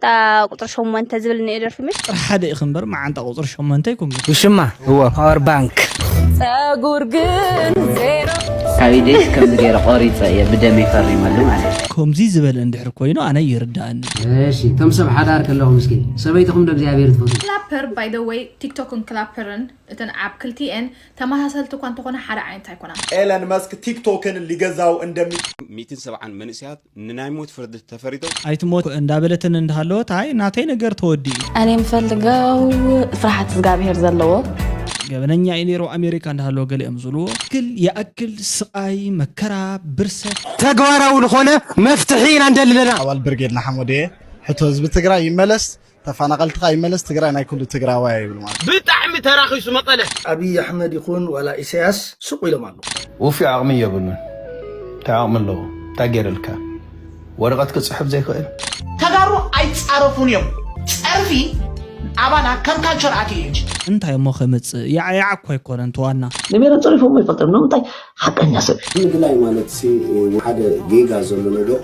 እታ ቁፅሪ ሸሞንተ ዝብል እኒኦ ደርፊ ምሽ? ቁፅሪ ሓደ ኢኺ እምበር መዓንጣ ቁፅሪ ሸሞንተ ኣይኮንኩን። ውሽማ እዎ ፓወር ባንክ። ፀጉር ግን ዜሮ። ካብ ኢደይስ ከምዚ ገይረ ቆሪፀ እየ ብደመይ ፈሪመሉ ማለት እዩ። ከምዚ ዝበለ እንድሕር ኮይኑ ኣነ ይርዳእኒ። እሺ እቶም ሰብ ሓዳር ከለኹም እስኪ ሰበይትኹም ዶ እግዚኣብሔር ትፈትዉ? ክላፐር by the way ቲክቶክን ክላፐርን እተን ኣብ ክልቲኤን ተመሳሰልቲ እኳ እንተኾነ ሓደ ዓይነት ኣይኮናን። ኤለን መስክ ቲክቶክን ሊገዛው እንደሚ ሚእትን ሰብዓን መንእሰያት ንናይ ሞት ፍርዲ ተፈሪዶም። ኣይትሞት እንዳበለትን እንዳሃለወት ኣይ ናተይ ነገር ተወዲኡ። እኔ የምፈልገው ፍርሃት እግዚኣብሔር ዘለዎ። ገበነኛ እዩ ነይሩ ኣሜሪካ እንዳሃለወ ገሊኦም ዝብልዎ። ክል የኣክል ስቓይ መከራ ብርሰት። ተግባራዊ ዝኾነ መፍትሒ ኢና እንደሊ ዘለና። ኣባል ብርጌድ ንሓመዱ እየ። ሕቶ ህዝቢ ትግራይ ይመለስ፣ ተፈናቐልቲ ከኣ ይመለስ፣ ትግራይ ናይ ኩሉ ትግራዋይ ይብል ማለት። ብጣዕሚ ተራኺሱ መቐለ። ኣብይ ኣሕመድ ይኹን ዋላ ኢሳያስ ስቕ ኢሎም ኣለዉ። ውፉይ ዓቕሚ የብሉን። እንታይ ዓቕሚ ኣለዎ? እንታይ ገይረልካ? ወረቐት ክጽሕፍ ዘይኽእል? ተጋሩ ኣይጻረፉን እዮም። ጸርፊ ኣባና ከም ካልቸር ኣትዩ እዩ። እንታይ እሞ ከምጽእ ያዕያዕ እኮ ኣይኮነን ተዋና። ንሜሮን ጸሪፎሞ ይፈልጦም ንምንታይ ሓቀኛ ሰብ እዩ። ምድላይ ማለት ሲ ሓደ ጌጋ ዘሎ ነገር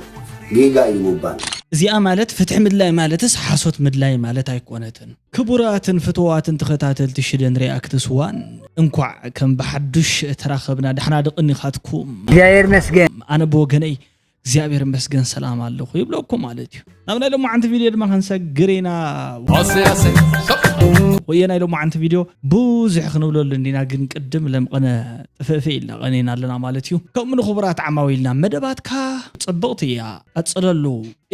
ጌጋ እዩ ምባል። እዚኣ ማለት ፍትሒ ምድላይ ማለትስ ሓሶት ምድላይ ማለት ኣይኮነትን። ክቡራትን ፍትዋትን ተኸታተልቲ ሽደን ሪኣክትስ ዋን እንኳዕ ከም ብሓዱሽ ተራኸብና። ዳሕና ድቕኒኻትኩም እግዚኣብሔር ይመስገን። ኣነ ብወገነይ እግዚኣብሔር ይመስገን ሰላም ኣለኹ ይብለኩም ማለት እዩ። ናብ ናይ ሎማዓንቲ ቪድዮ ድማ ክንሰግር ኢና። ወየ ናይ ሎማዓንቲ ቪድዮ ብዙሕ ክንብለሉ እንዲና፣ ግን ቅድም ለምቐነ ጥፍእፍእ ኢልና ቀኒና ኣለና ማለት እዩ። ከምኡ ንኽቡራት ዓማዊልና መደባትካ ጽብቕቲ እያ ቀጽለሉ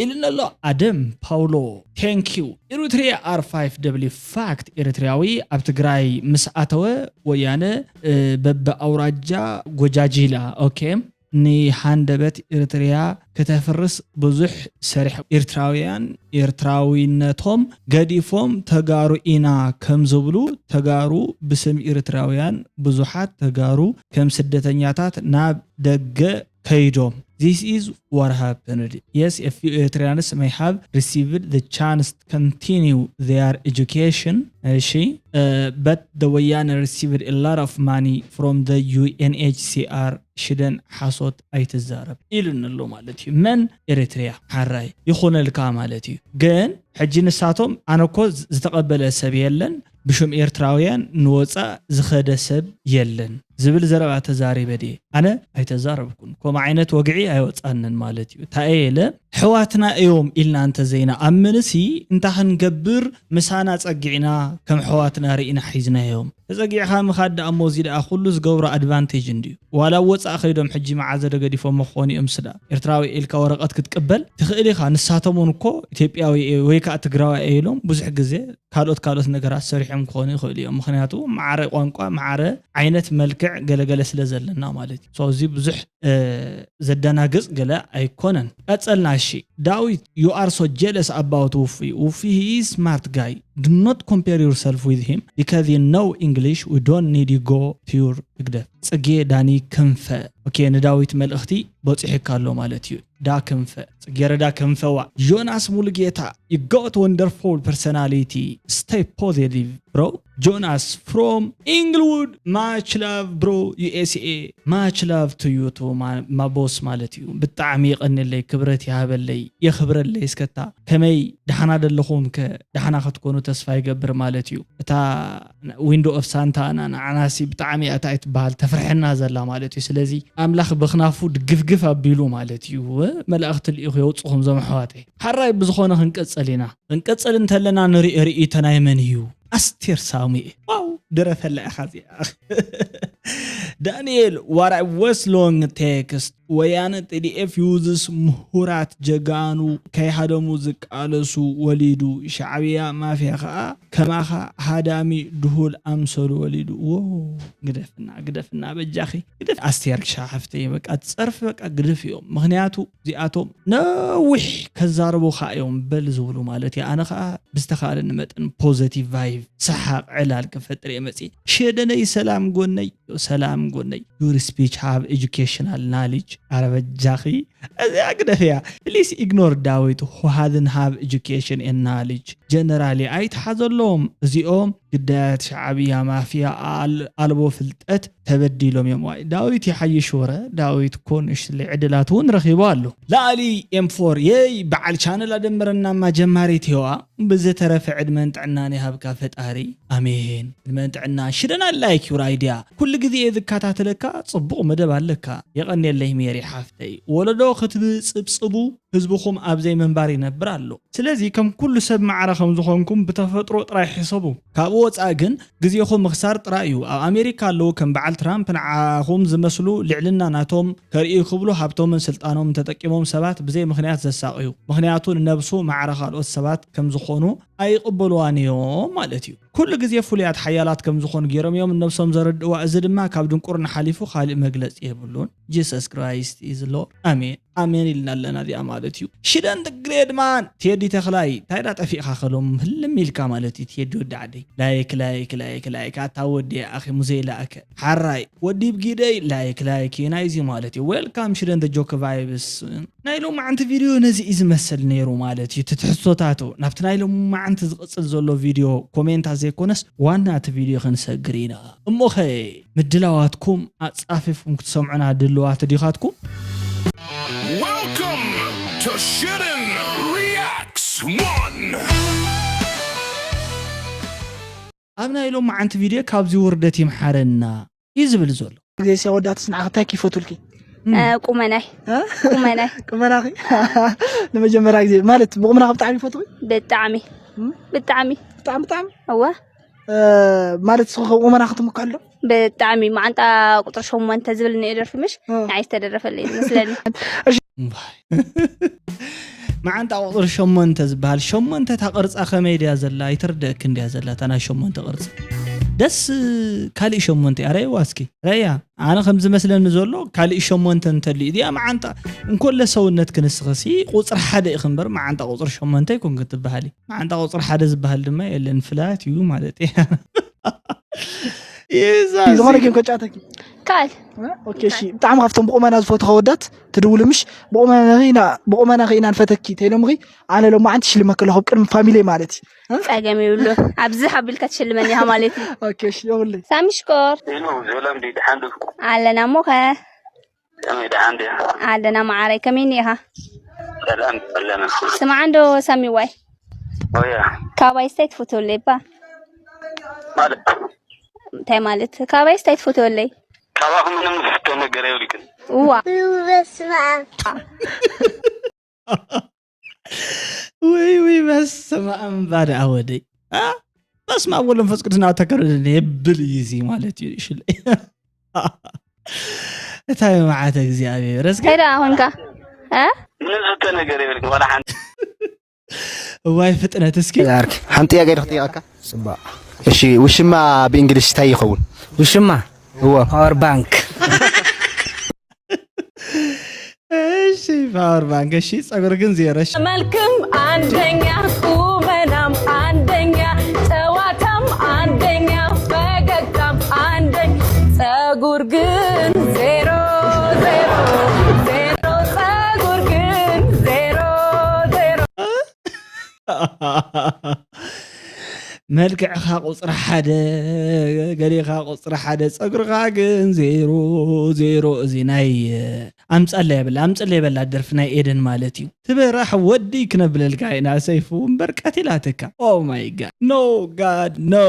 ኢልና ኣሎ ኣደም ፓውሎ። Thank you። Eritrea are five W fact ኤርትራዊ ኣብ ትግራይ ምስ ኣተወ ወያነ በብኣውራጃ ጎጃጂላ ኦኬ ንሃንደበት ኤርትርያ ከተፍርስ ብዙሕ ሰሪሕ። ኤርትራውያን ኤርትራዊነቶም ገዲፎም ተጋሩ ኢና ከም ዝብሉ ተጋሩ ብስም ኤርትራውያን ብዙሓት ተጋሩ ከም ስደተኛታት ናብ ደገ ከይዶም። This is what happened. Yes, a few Eritreans may have received the chance to continue their education. እሺ but the ወያነ received a lot of money from the U N H C R. ሽደን ሓሶት ኣይትዛረብ ኢሉኒ ኣሎ ማለት እዩ። መን ኤርትርያ ሓራይ ይኹነልካ ማለት እዩ። ግን ሕጂ ንሳቶም ኣነ እኮ ዝተቐበለ ሰብ የለን ብሽም ኤርትራውያን ንወፃእ ዝኸደ ሰብ የለን ዝብል ዘረባ ተዛሪበ ድየ? ኣነ ኣይተዛረብኩን። ከምኡ ዓይነት ወግዒ ኣይወፃንን ማለት እዩ። ታየ ኢለ ሕዋትና እዮም ኢልና እንተዘይና ኣብ ምንሲ እንታይ ክንገብር ምሳና ፀጊዕና ከም ሕዋትና ርኢና ሒዝናዮም። ተፀጊዕኻ ምኻድ ደኣ እሞ እዚ ደኣ ኩሉ ዝገብሮ ኣድቫንቴጅ እንድዩ። ዋላ ኣብ ወፃእ ከይዶም ሕጂ መዓዘ ዶ ገዲፎሞ ክኾኑ እዮም ስዳ ኤርትራዊ ኢልካ ወረቐት ክትቅበል ትኽእል ኢኻ። ንሳቶም እውን እኮ ኢትዮጵያዊ እየ ወይ ከዓ ትግራዋይ እየ ኢሎም ብዙሕ ግዜ ካልኦት ካልኦት ነገራት ሰሪሖም ክኾኑ ይኽእሉ እዮም። ምኽንያቱ ማዕረ ቋንቋ ማዕረ ዓይነት መልክዕ ገለገለ ስለ ዘለና ማለት እዩ። So እዚ ብዙሕ ዘደናግጽ ገለ ኣይኮነን። ቀጸልና እሺ። ዳዊት you are so jealous about ውፉይ። ውፉይ he is smart guy. Do not compare yourself with him because you know English. We don't need you go to your ህግደፍ። ጽጌ ዳኒ ክንፈ። ኦኬ ንዳዊት መልእኽቲ በጺሑካ ኣሎ ማለት እዩ። ዳ ክንፈ ጽጌረዳ ክንፈዋ ዮናስ ሙሉጌታ you got wonderful personality. Stay positive bro. Jonas from Inglewood, much love bro. U S A, much love to you too, my, my boss ማለት እዩ። ብጣዕሚ ይቐንለይ፣ ክብረት ይሃበለይ፣ የኽብረለይ። እስከታ ከመይ ደሓና ደለኹም ከ? ደሓና ክትኮኑ ተስፋ ይገብር ማለት እዩ። እታ ዊንዶ ኦፍ ሳንታና ንዓናሲ ብጣዕሚ እያ እንታይ ትበሃል ተፍርሐና ዘላ ማለት እዩ። ስለዚ ኣምላኽ ብኽናፉ ድግፍግፍ ኣቢሉ ማለት እዩ መላእኽቲ ልኢኹ የውፅኹም ዞም ኣሕዋተይ። ሓራይ ብዝኾነ ክንቀፅል ኢና። ክንቀፅል እንተለና ንርኢ ርእይቶ ናይ መን እዩ? ኣስቴር ሳሙኤል ዋው ድረፈላ ኢኻ እዚኣ። ዳንኤል ዋራይ ወስ ሎንግ ቴክስት ወያነ ቲ ዲ ኤፍ ዩዝስ ምሁራት ጀጋኑ ከይሃደሙ ዝቃለሱ ወሊዱ ሻዕብያ ማፍያ ኸዓ ከማኻ ሃዳሚ ድሁል ኣምሰሉ ወሊዱ። ዎ ግደፍና ግደፍና በጃኺ ግደፍ ኣስቴር ሻ ሓፍተይ በቃ ጸርፊ በቃ ግደፍ እዮም። ምኽንያቱ እዚኣቶም ነዊሕ ከዛርቡኻ እዮም በል ዝብሉ ማለት እዩ። ኣነ ኸዓ ብዝተኻለኒ መጠን positive vibe ሰሓቕ ዕላል ክፈጥር እየ መፅእ። ሸደነይ ሰላም ጎነይ ሰላም ጎነይ your speech have educational knowledge ኣረ በጃኺ እዚኣ ግደፍያ። Please ignore ዳዊት who hasn't have education and knowledge. Generally ኣይትሓዘሎም። እዚኦም ግዳያት ሻዕብያ ማፍያ ኣልቦ ፍልጠት ተበዲሎም እዮም። ዋይ ዳዊት ይሓይሽ ወረ። ዳዊት እኮ ንእሽትለይ ዕድላት እውን ረኺቡ ኣሎ። ላኣሊ ኤምፎር የይ በዓል ቻነል ኣደመረናማ ጀማሪት ሄዋ ብዝተረፈ ዕድመን ጥዕናን ይሃብካ ፈጣሪ። ኣሜን። ዕድመን ጥዕና ሽደና ላይክ ዩር ኣይድያ ኩሉ ግዜ እየ ዝከታተለካ። ጽቡቕ መደብ ኣለካ። የቐንየለይ ሜሪ ሓፍተይ። ወለዶ ክትብጽብጽቡ ህዝብኹም ኣብ ዘይምንባር ይነብር ኣሎ። ስለዚ ከም ኩሉ ሰብ ማዕረ ከም ዝኾንኩም ብተፈጥሮ ጥራይ ሕሰቡ። ካብኡ ወጻኢ ግን ግዜኹም ምኽሳር ጥራይ እዩ። ኣብ ኣሜሪካ ኣለዉ ከም በዓል ትራምፕ ንዓኹም ዝመስሉ ልዕልና ናቶም ከርእዩ ክብሉ ሃብቶምን ስልጣኖምን ተጠቂሞም ሰባት ብዘይ ምኽንያት ዘሳቕዩ። ምኽንያቱ ንነብሱ ማዕረ ካልኦት ሰባት ከም ዝኾኑ ኣይቕበልዋን እዮም ማለት እዩ። ኩሉ ግዜ ፍሉያት ሓያላት ከም ዝኾኑ ገይሮም እዮም ነብሶም ዘረድእዋ። እዚ ድማ ካብ ድንቁርና ሓሊፉ ካልእ መግለጺ የብሉን። Jesus Christ is Lord። ኣሜን ኣሜን ኢልና ኣለና እዚኣ ማለት እዩ። ሽደን ግሬድማን ቴዲ ተኽላይ እንታይ ዳ ጠፊእካ ከሎም ህልም ኢልካ ማለት እዩ። ቴዲ ወዲ ዓደይ ላይክ ላይክ ላይክ ላይክ ኣታ ወዲ ኣኺ ሙዘይ ላእከ ሓራይ ወዲ ብጊደይ ላይክ ላይክ እዩ ናይዚ ማለት እዩ። ዌልካም ሽደን ጆክ ቫይብስ። ናይ ሎማዓንቲ ቪድዮ ነዚ እዩ ዝመስል ነይሩ ማለት እዩ። እቲ ትሕዝቶታቱ ናብቲ ናይ ሎማዓንቲ ዝቕጽል ዘሎ ቪድዮ ኮሜንታት ዘይኮነስ ዋና እቲ ቪድዮ ክንሰግር ኢና። እሞኸ ምድላዋትኩም ኣጻፊፍኩም ክትሰምዑና ድልዋት ዲኻትኩም? Welcome to Shitten Reacts one. ኣብ ናይ ሎማዓንቲ ቪድዮ ካብዚ ውርደት ይምሓረና እዩ ዝብል ዘሎ። ግዜ ሲያ ወዳትስ ንዓኺ እንታይ ይፈትውልኪ? እ፣ ቁመናይ። እ? ቁመናይ። ቁመናኺ? ንመጀመርያ ግዜ ማለት ብቁመናኺ ብጣዕሚ ይፈትዊ? ብጣዕሚ። እም? ብጣዕሚ። ብጣዕሚ፣ ብጣዕሚ? እወ። እ፣ ማለት ንስኺ ኸ ቁመናኺ ትምክሕሉ ዶ? ብጣዕሚ። መዓንጣ ቁፅሪ ሸሞንተ ዝብል እኒኦ ደርፊ ምሽ? እ። ንዓይ ዝተደረፈልይ እዩ ዝመስለኒ። እሺ። እምባይ። መዓንጣ ቁፅሪ ሸሞንተ ዝበሃል፣ ሸሞንተ እታ ቅርፃ ከመይ ድያ ዘላ? ኣይትርደእክን ድያ ዘላ እታ ናይ ሸሞንተ ቅርፂ? ደስ ካልእ ሸሞንተ እያ። ረእይዋ እስኪ፣ ረእያ። ኣነ ከም ዝመስለኒ ዘሎ ካልእ ሸሞንተ እንተልዩ፣ እዚኣ መዓንጣ እንኮለ ሰውነት ክንስኸሲ ቁፅሪ ሓደ ኢኺ እምበር መዓንጣ ቁፅሪ ሸሞንተ ኣይኮንክን ትበሃሊ። መዓንጣ ቁፅሪ ሓደ ዝበሃል ድማ የለን፣ ፍላት እዩ ማለት እየ። የዛ ዝኾነ እዚ ጌም ከጫወተኪ። ካል። እ? ኦኬ፣ እሺ። ብጣዕሚ ካብቶም ብቁመና ዝፈትኻ ወዳት ትድውሉ ምሽ? ብቁመናኺ ኢና፣ ብቁመናኺ ኢና ንፈተኪ ተይሎምኺ፣ ኣነ ሎማዓንቲ ሽልመኪ ኣለኹ ኣብ ቅድሚ ፋሚሊ ማለት እዩ። እ? ጸገም የብሉን። ኣብዚ ሓቢልካ ትሽልመኒ ኢኻ ማለት እዩ። ኦኬ፣ እሺ፣ የብለይ። ሳሚ ሽኮር። ሄሎ፣ ሰላም ድዩ? ደሓን ዶ? ኣለና እሞ ኸ? ከመይ ደሓን ድያ? ኣለና መዓረይ፣ ከመይ እኒኢኻ? ሰላም፣ ኣለና። ስምዓ እንዶ ሳሚዋይ። ኦያ። ካባይ ስታይ ትፈትወለይ እባ? ማለት? እንታይ ማለት? ካባይ ስታይ ትፈትወለይ? ካባኹ ምንም ዝፍቶ ነገር የብልክን። እዋ። በስመ ኣብ። ውይ፣ ውይ፣ በስመ ኣብ እምባ ደኣ ወደይ። አ? በስመ ኣብ ወወልድ ወመንፈስ ቅዱስ እናተከረደኒ የብል እዩ እዚ ማለት እዩ። ሽለ-፣ እንታይ መዓት እግዚኣብሔር። እስኪ እንታይ ደኣ ኾንካ? እ? ምንም ዝፍቶ ነገር የብልክን፣ ዋላ ሓንቲ። እዋይ ፍጥነት እስኪ። ኣርኪ፣ ሓንቲ ጥያቄ ዶ ክጥይቀካ? ጽባቕ። እሺ፣ ውሽማ ብእንግሊሽ እንታይ ይኸውን? ውሽማ? እዎ። ፓወር ባንክ። እሺ፣ ፓወር ባንክ። እሺ፣ ጸጉሪ ግን ዜሮ። እሺ። መልክም አንደኛ፣ ቁመናም አንደኛ፣ ጨዋታም አንደኛ፣ ፈገግታም አንደኛ፣ ጸጉር ግን ዜሮ፣ ዜሮ፣ ዜሮ፣ ጸጉር ግን ዜሮ፣ ዜሮ። መልክዕኻ ቁጽሪ ሓደ፣ ገሌኻ ቁጽሪ ሓደ፣ ጸጉርኻ ግን ዜሮ፣ ዜሮ። እዚ ናይ ኣምጸለይ በላ፣ ኣምጸለይ በላ ደርፊ ናይ ኤደን ማለት እዩ። ትበራሕ ወዲ ክነብለልካ ኢና ሰይፉ እምበር ቀቲላትካ። Oh my God. No God, no.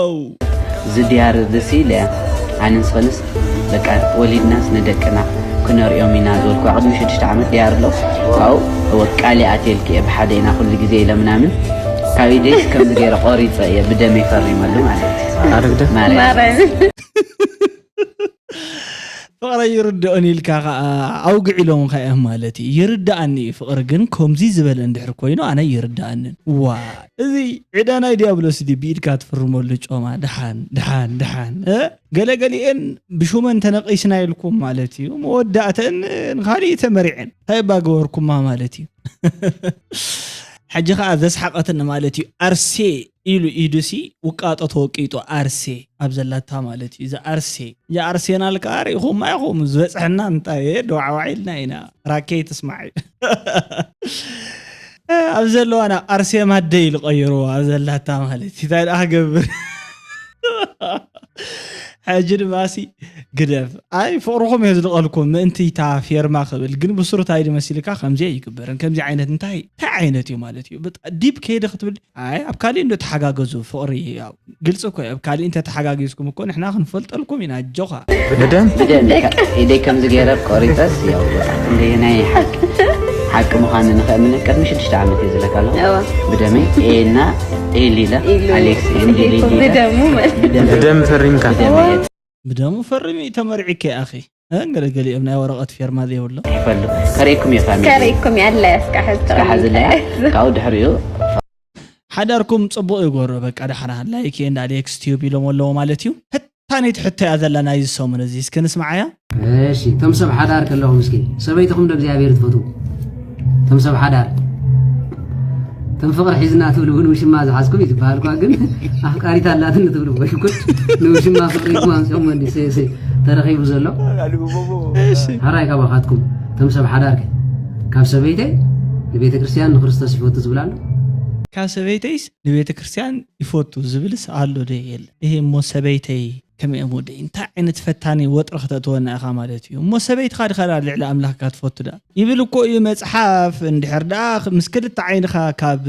እዚ ድያር እዚ ኢለ እያ። ኣነን ስኸንስ በቃ ወሊድናስ ንደቅና ክነርእዮም ኢና ዝበልኩዋ ቅድሚ ሽዱሽተ ዓመት ድያር ኣሎ። ካብኡ እወ ቃል ይኣትየልኪ እየ ብሓደ ኢና ኩሉ ግዜ ኢለ ምናምን ካብ ኢደይስ ከምዚ ገይረ ቆሪፀ እየ ብደመይ ፈሪመሉ ማለት እዩ። ኣረግደ ማርያም። ማርያም። ፍቕረይ ይርድኦን ኢልካ ኸዓ ኣውግዕ ኢሎምኻ እዮም ማለት እዩ። ይርድኣኒ እዩ ፍቕሪ ግን ከምዚ ዝበለ እንድሕር ኮይኑ ኣነ ይርድኣንን። ዋ፣ እዚ ዕዳ ናይ ዲያብሎስ ድዩ ብኢድካ ትፍርመሉ ጮማ? ደሓን፣ ደሓን፣ ደሓን፣ እ? ገለገሊኤን ብሹመን ተነቒስና ኢልኩም ማለት እዩ። መወዳእተን ንኻሊእ ተመሪዐን። እንታይ እባ ገበርኩማ ማለት እዩ። ሕጂ ከዓ ዘስሓቐትኒ ማለት እዩ፣ ኣርሴ ኢሉ ኢዱሲ ውቃጦ ተወቂጡ፣ ኣርሴ ኣብ ዘላታ ማለት እዩ። እዚ ኣርሴ፣ እዚ ኣርሴናል ከዓ ርኢኹማ ኢኹም ዝበፅሐና እንታይ እ ደዋዕዋዕ ኢልና ኢና። ራኬይ ትስማዕ እዩ ኣብ ዘለዋ ናብ ኣርሴማ ደይ ኢሉ ቀይርዎ ኣብ ዘላታ ማለት እዩ። እንታይ ደኣ ክገብር ሕጂ ድማ ሲ ግደፍ። ኣይ ፍቕርኹም እየ ዝልቐልኩም ምእንቲ እታ ፌርማ ክብል ግን ብስሩ እንታይ ድመሲልካ ከምዚ ኣይግበርን ከምዚ ዓይነት እንታይ እንታይ ዓይነት እዩ ማለት እዩ። በጣ- ዲፕ ከይደ ክትብል ኣይ ኣብ ካሊእ እንዶ ተሓጋገዙ ፍቕሪ ያው ግልፂ እኮ እዩ። ኣብ ካሊእ እንተ ተሓጋጊዝኩም እኮ ንሕና ክንፈልጠልኩም ኢና። ኣጆኻ። ብደም ብደም ኢደይ ከምዚ ገይረ ቆሪፀስ ያው በቃ ክንደየናይ ሓቂ ሓቂ ምዃኑ ንኸእምነ ቅድሚ ሽዱሽተ ዓመት እየ ዝለካ ኣለኹ። እዋ። ብደመይ ኤና ኤሊለ ኢሉ ኣሌክስ ኤንዲ ሊሊ ብደሙ ማለት ብደም ፈሪምካ ብደመይ ብደሙ ፈርሚ ተመርዒከ ኣኺ። እ፣ ገለገሊኦም ናይ ወረቐት ፌርማ ዘይብሎ። ይፈልጥ ከርእኩም እየ ፋሚሊ ከርእኩም ያለ እስካ ሕዚ እስካ ሓዝለያ ካብኡ ድሕሪኡ ሓዳርኩም ጽቡቕ ይጎሮ በቃ። ዳሕራ ላይክ ኤንድ ኣሌክስ ቲዩብ ኢሎም ኣለዎ ማለት እዩ። ሕታኒት ሕቶ እያ ዘላ ናይዚ ሰሙን እዚ እስከ ንስማዓያ። እሺ እቶም ሰብ ሓዳር ከለኹም እስኪ ሰበይትኹም ዶ እግዚኣብሔር ትፈትዉ? እቶም ሰብ ሓዳር እቶም ፍቕሪ ሒዝና ትብሉ እውን ውሽማ ዝሓዝኩም እዩ ዝበሃል እኳ ግን ኣፍቃሪት ኣላትኒ ትብሉ ወይ ጉድ ንውሽማ ፍቕሪ ኢልኩም ኣምፅኦም ወዲ ሰ- ሰ- ተረኺቡ ዘሎ ሓራይ ካባኻትኩም እቶም ሰብ ሓዳር ከ ካብ ሰበይተይ ንቤተ ክርስቲያን ንክርስቶስ ይፈቱ ዝብል ኣሎ ካብ ሰበይተይስ ንቤተ ክርስቲያን ይፈቱ ዝብልስ ኣሎ ዶ የለ? ይሄ እሞ ሰበይተይ ከመይ እዮም ወደይ እንታይ ዓይነት ፈታኒ ወጥሪ ክተእትወና ኢኻ ማለት እዩ። እሞ ሰበይትኻ ድኻ ደኣ ልዕሊ ኣምላኽካ ትፈቱ ደኣ ይብል እኮ እዩ መጽሓፍ። እንድሕር ደኣ ምስ ክልተ ዓይንኻ ካብ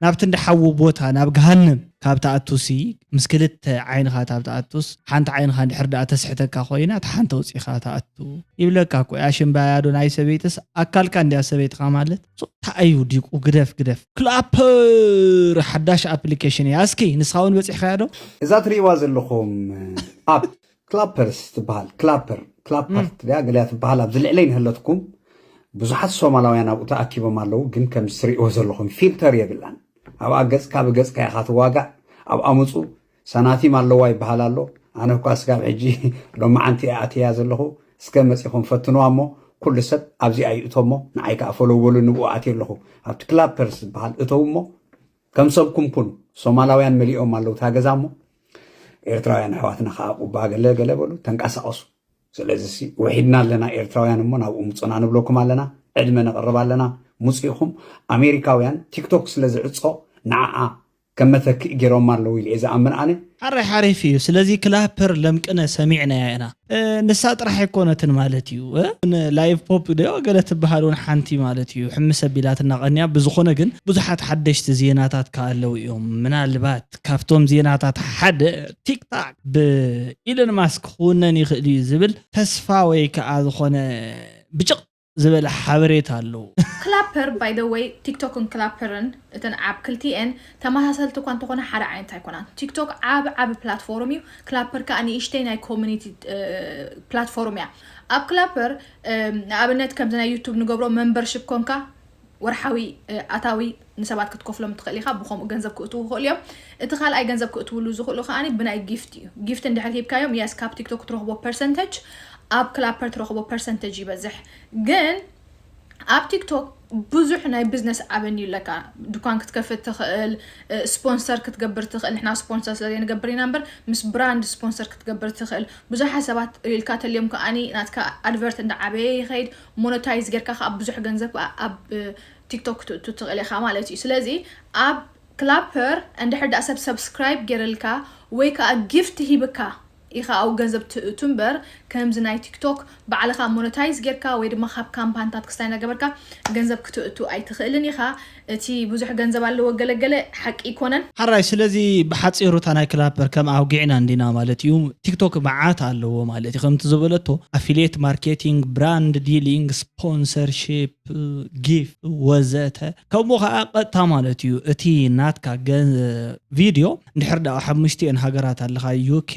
ናብቲ እንድሓዊ ቦታ ናብ ገሃንም ካብ ተኣቱሲ ምስ ክልተ ዓይንኻ ታብ ተኣቱስ ሓንቲ ዓይንኻ እንድሕር ደኣ ተስሕተካ ኮይና እቲ ሓንቲ ኣውፂኻ ተኣቱ ይብለካ እኮ። ኣሽምባያ ዶ ናይ ሰበይትስ ኣካልካ እንድያ ሰበይትኻ ማለት ሶ ተኣዩ ዲቁ ግደፍ ግደፍ። ክላፐር ሓዳሽ ኣፕሊኬሽን እያ። እስኪ ንስኻ እውን በፂሕካያ ዶ? እዛ ትርእይዋ ዘለኹም ኣፕ ክላፐርስ ትበሃል። ክላፐር ክላፐርት ድያ ገሊያ ትበሃል። ኣብዚ ልዕለይ ንህለትኩም ብዙሓት ሶማላውያን ኣብኡ ተኣኪቦም ኣለዉ፣ ግን ከም ትርእይዎ ዘለኹም ፊልተር የብላን። ኣብኣ ገጽካ ብገጽካ ኢኻ ትዋጋእ። ኣብኣ ምጹ ሳናቲም ኣለዋ ይበሃል ኣሎ። ኣነ እኳ ስጋብ ሕጂ ሎማዓንቲ እየ ኣትያ ዘለኹ። እስከ መጺኹም ፈትንዋ እሞ ኩሉ ሰብ ኣብዚኣ ይእቶ እሞ ንዓይ ከኣ ፎሎው በሉ ንብኡ ኣትየ ኣለኹ። ኣብቲ ክላፐርስ ዝበሃል እተው እሞ ከም ሰብኩም ኩኑ። ሶማላውያን መሊኦም ኣለዉ እታ ገዛ እሞ ኤርትራውያን ኣሕዋትና ከኣ ቁባ ገለ ገለ በሉ ተንቀሳቐሱ። ስለዚ ሲ ውሒድና ኣለና ኤርትራውያን እሞ ናብኡ ምጹና ንብለኩም ኣለና። ዕድመ ነቕርብ ኣለና። ምጹ ኢኹም። ኣሜሪካውያን ቲክቶክ ስለ ዝዕጾ ንዓኣ ከም መተክኢ ገይሮማ ኣለዉ ኢለ እየ ዝኣምን ኣነ። ሓራይ ሓሪፍ እዩ። ስለዚ ክላፐር ለምቅነ ሰሚዕናያ ኢና። እ፣ ንሳ ጥራሕ ኣይኮነትን ማለት እዩ። እ፣ ን-፣ ላይቭ ፖፕ ዶ ገለ ትበሃል እውን ሓንቲ ማለት እዩ። ሕምስ ኣቢላትና ቀንያ። ብዝኾነ ግን ብዙሓት ሓደሽቲ ዜናታት ከ ኣለዉ እዮም። ምናልባት ካብቶም ዜናታት ሓደ ቲክታክ ብኢለን ማስክ ክውነን ይኽእል እዩ ዝብል ተስፋ ወይ ከዓ ዝኾነ ብጭቕ ዝበለ ሓበሬታ ኣለዉ። ክላፐር ባይ ደ ወይ ቲክቶክን ክላፐርን እተን ኣብ ክልቲኤን ተመሳሰልቲ እኳ እንተኾነ ሓደ ዓይነት ኣይኮናን። ቲክቶክ ዓብ ዓብ ፕላትፎርም እዩ። ክላፐር ከዓ ንእሽተይ ናይ ኮሚኒቲ ፕላትፎርም እያ። ኣብ ክላፐር እም፣ ንኣብነት ከምዚ ናይ ዩቱብ ንገብሮ መንበርሽፕ ኮንካ ወርሓዊ እ፣ ኣታዊ ንሰባት ክትከፍሎም ትኽእል ኢኻ። ብኸምኡ ገንዘብ ክእትዉ ይኽእሉ እዮም። እቲ ካልኣይ ገንዘብ ክእትውሉ ዝኽእሉ ከኣ ብናይ ጊፍት እዩ። ጊፍት እንድሕር ሂብካዮም የስ ካብ ቲክቶክ ትረኽቦ ፐርሰንተጅ ኣብ ክላፐር ትረኽቦ ፐርሰንተጅ ይበዝሕ። ግን ኣብ ቲክቶክ ብዙሕ ናይ ቢዝነስ ኣቨኒዩ ኣለካ። ድኳን ክትከፍት ትኽእል፣ እ፣ ስፖንሰር ክትገብር ትኽእል። ንሕና ስፖንሰር ስለ ዘይንገብር ኢና እምበር ምስ ብራንድ ስፖንሰር ክትገብር ትኽእል። ብዙሓት ሰባት ኢልካ ተልዮም ከኣ ናትካ ኣድቨርት እንዳዓበየ ይኸይድ። ሞኖታይዝ ጌርካ ከኣ ብዙሕ ገንዘብ ከኣ ኣብ እ፣ ቲክቶክ ክትእቱ ትኽእል ኢኻ ማለት እዩ። ስለዚ ኣብ ክላፐር እንድሕር ደኣ ሰብ ሰብስክራይብ ጌርልካ ወይ ከኣ ጊፍት ሂብካ ኢኻ ኣብኡ ገንዘብ ትእቱ እምበር ከምዚ ናይ ቲክቶክ ባዕልኻ ሞኖታይዝ ጌርካ ወይ ድማ ካብ ካምፓንታት ክስታይ እናገበርካ ገንዘብ ክትእቱ ኣይትኽእልን ኢኻ። እቲ ብዙሕ ገንዘብ ኣለዎ ገለገለ ሓቂ ኣይኮነን። ሓራይ ስለዚ ብሓፂሩ እታ ናይ ክላፐር ከም ኣውጊዕና እንዲና ማለት እዩ። ቲክቶክ መዓት ኣለዎ ማለት እዩ። ከምቲ ዝበለቶ ኣፊልየት ማርኬቲንግ፣ ብራንድ ዲሊንግ፣ ስፖንሰርሺፕ፣ ጊፍት ወዘተ። ከምኡ ከዓ ቀጥታ ማለት እዩ እቲ ናትካ ገ- ቪድዮ እንድሕር ደኣ ሓሙሽቲኤን ሃገራት ኣለኻ ዩኬ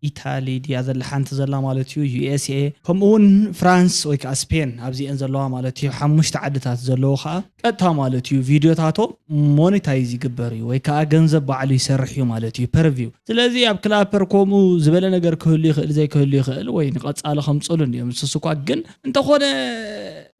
ኢታሊ ድያ ዘላ ሓንቲ ዘላ ማለት እዩ ዩኤስኤ ከምኡ እውን ፍራንስ ወይ ከዓ ስፔን ኣብዚኤን ዘለዋ ማለት እዩ ሓሙሽተ ዓድታት ዘለዉ ከዓ ቀጥታ ማለት እዩ ቪድዮታቶም ሞኔታይዝ ይግበር እዩ ወይ ከዓ ገንዘብ ባዕሉ ይሰርሕ እዩ ማለት እዩ ፐርቪው። ስለዚ ኣብ ክላፐር ከምኡ ዝበለ ነገር ክህሉ ይኽእል ዘይክህሉ ይኽእል ወይ ንቐፃሊ ከምፅሉ እንዲዮም ንስስ እኳ ግን እንተኾነ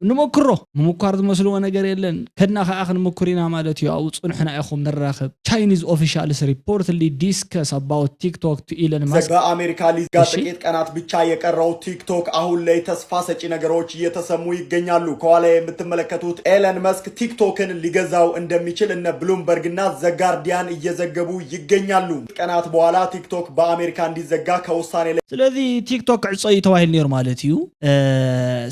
ንሞክሮ። ምምኳር ዝመስልዎ ነገር የለን። ከድና ከዓ ክንምኩር ኢና ማለት እዩ። ኣብኡ ፅንሑና ኢኹም ንራኸብ። Chinese officials reportedly discuss about TikTok to Elon Musk. በአሜሪካ ሊዝጋ ጥቂት ቀናት ብቻ የቀረው ቲክቶክ አሁን ላይ ተስፋ ሰጪ ነገሮች እየተሰሙ ይገኛሉ። ከኋላ የምትመለከቱት ኤለን መስክ ቲክቶክን ሊገዛው እንደሚችል እነ ብሉምበርግ እና ዘጋርዲያን እየዘገቡ ይገኛሉ። ቀናት በኋላ ቲክቶክ በአሜሪካ እንዲዘጋ ከውሳኔ ላይ ስለዚ ቲክቶክ ክዕጾ እዩ ተባሂሉ ነይሩ ማለት እዩ።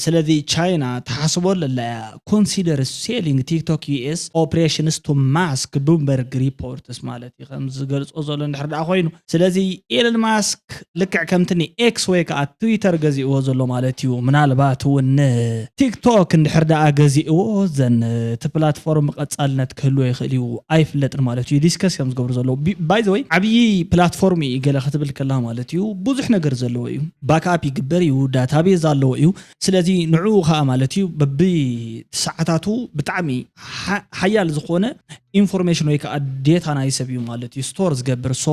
ስለዚ ቻይና ተሓስቦ ኣለላ እያ። Consider selling TikTok U S operations to Musk, Bloomberg reports ማለት እዩ ከም ዝገልጾ ዘሎ እንድሕር ደኣ ኮይኑ። ስለዚ ኤለን ማስክ ልክዕ ከምቲ ንኤክስ ወይ ከዓ ትዊተር ገዚእዎ ዘሎ ማለት እዩ። ምናልባት እውን ንቲክቶክ እንድሕር ደኣ ገዚእዎ ዘን እቲ ፕላትፎርም ቀጻልነት ክህልዎ ይኽእል እዩ፣ ኣይፍለጥን ማለት እዩ። ዲስከስ ከም ዝገብሩ ዘለዉ ባይ ዘ ወይ ዓብዪ ፕላትፎርም እዩ ገለ ክትብል ከላ ማለት እዩ። ብዙሕ ነገር ዘለዎ እዩ። ባክኣፕ ይግበር እዩ፣ ዳታቤዝ ኣለዎ እዩ። ስለዚ ንዕኡ ከዓ ማለት እዩ በቢ ሰዓታቱ ብጣዕሚ ሓያል ዝኾነ ኢንፎርሜሽን ወይ ከዓ ዴታ ናይ ሰብ እዩ ማለት እዩ ስቶር ዝገብር። ሶ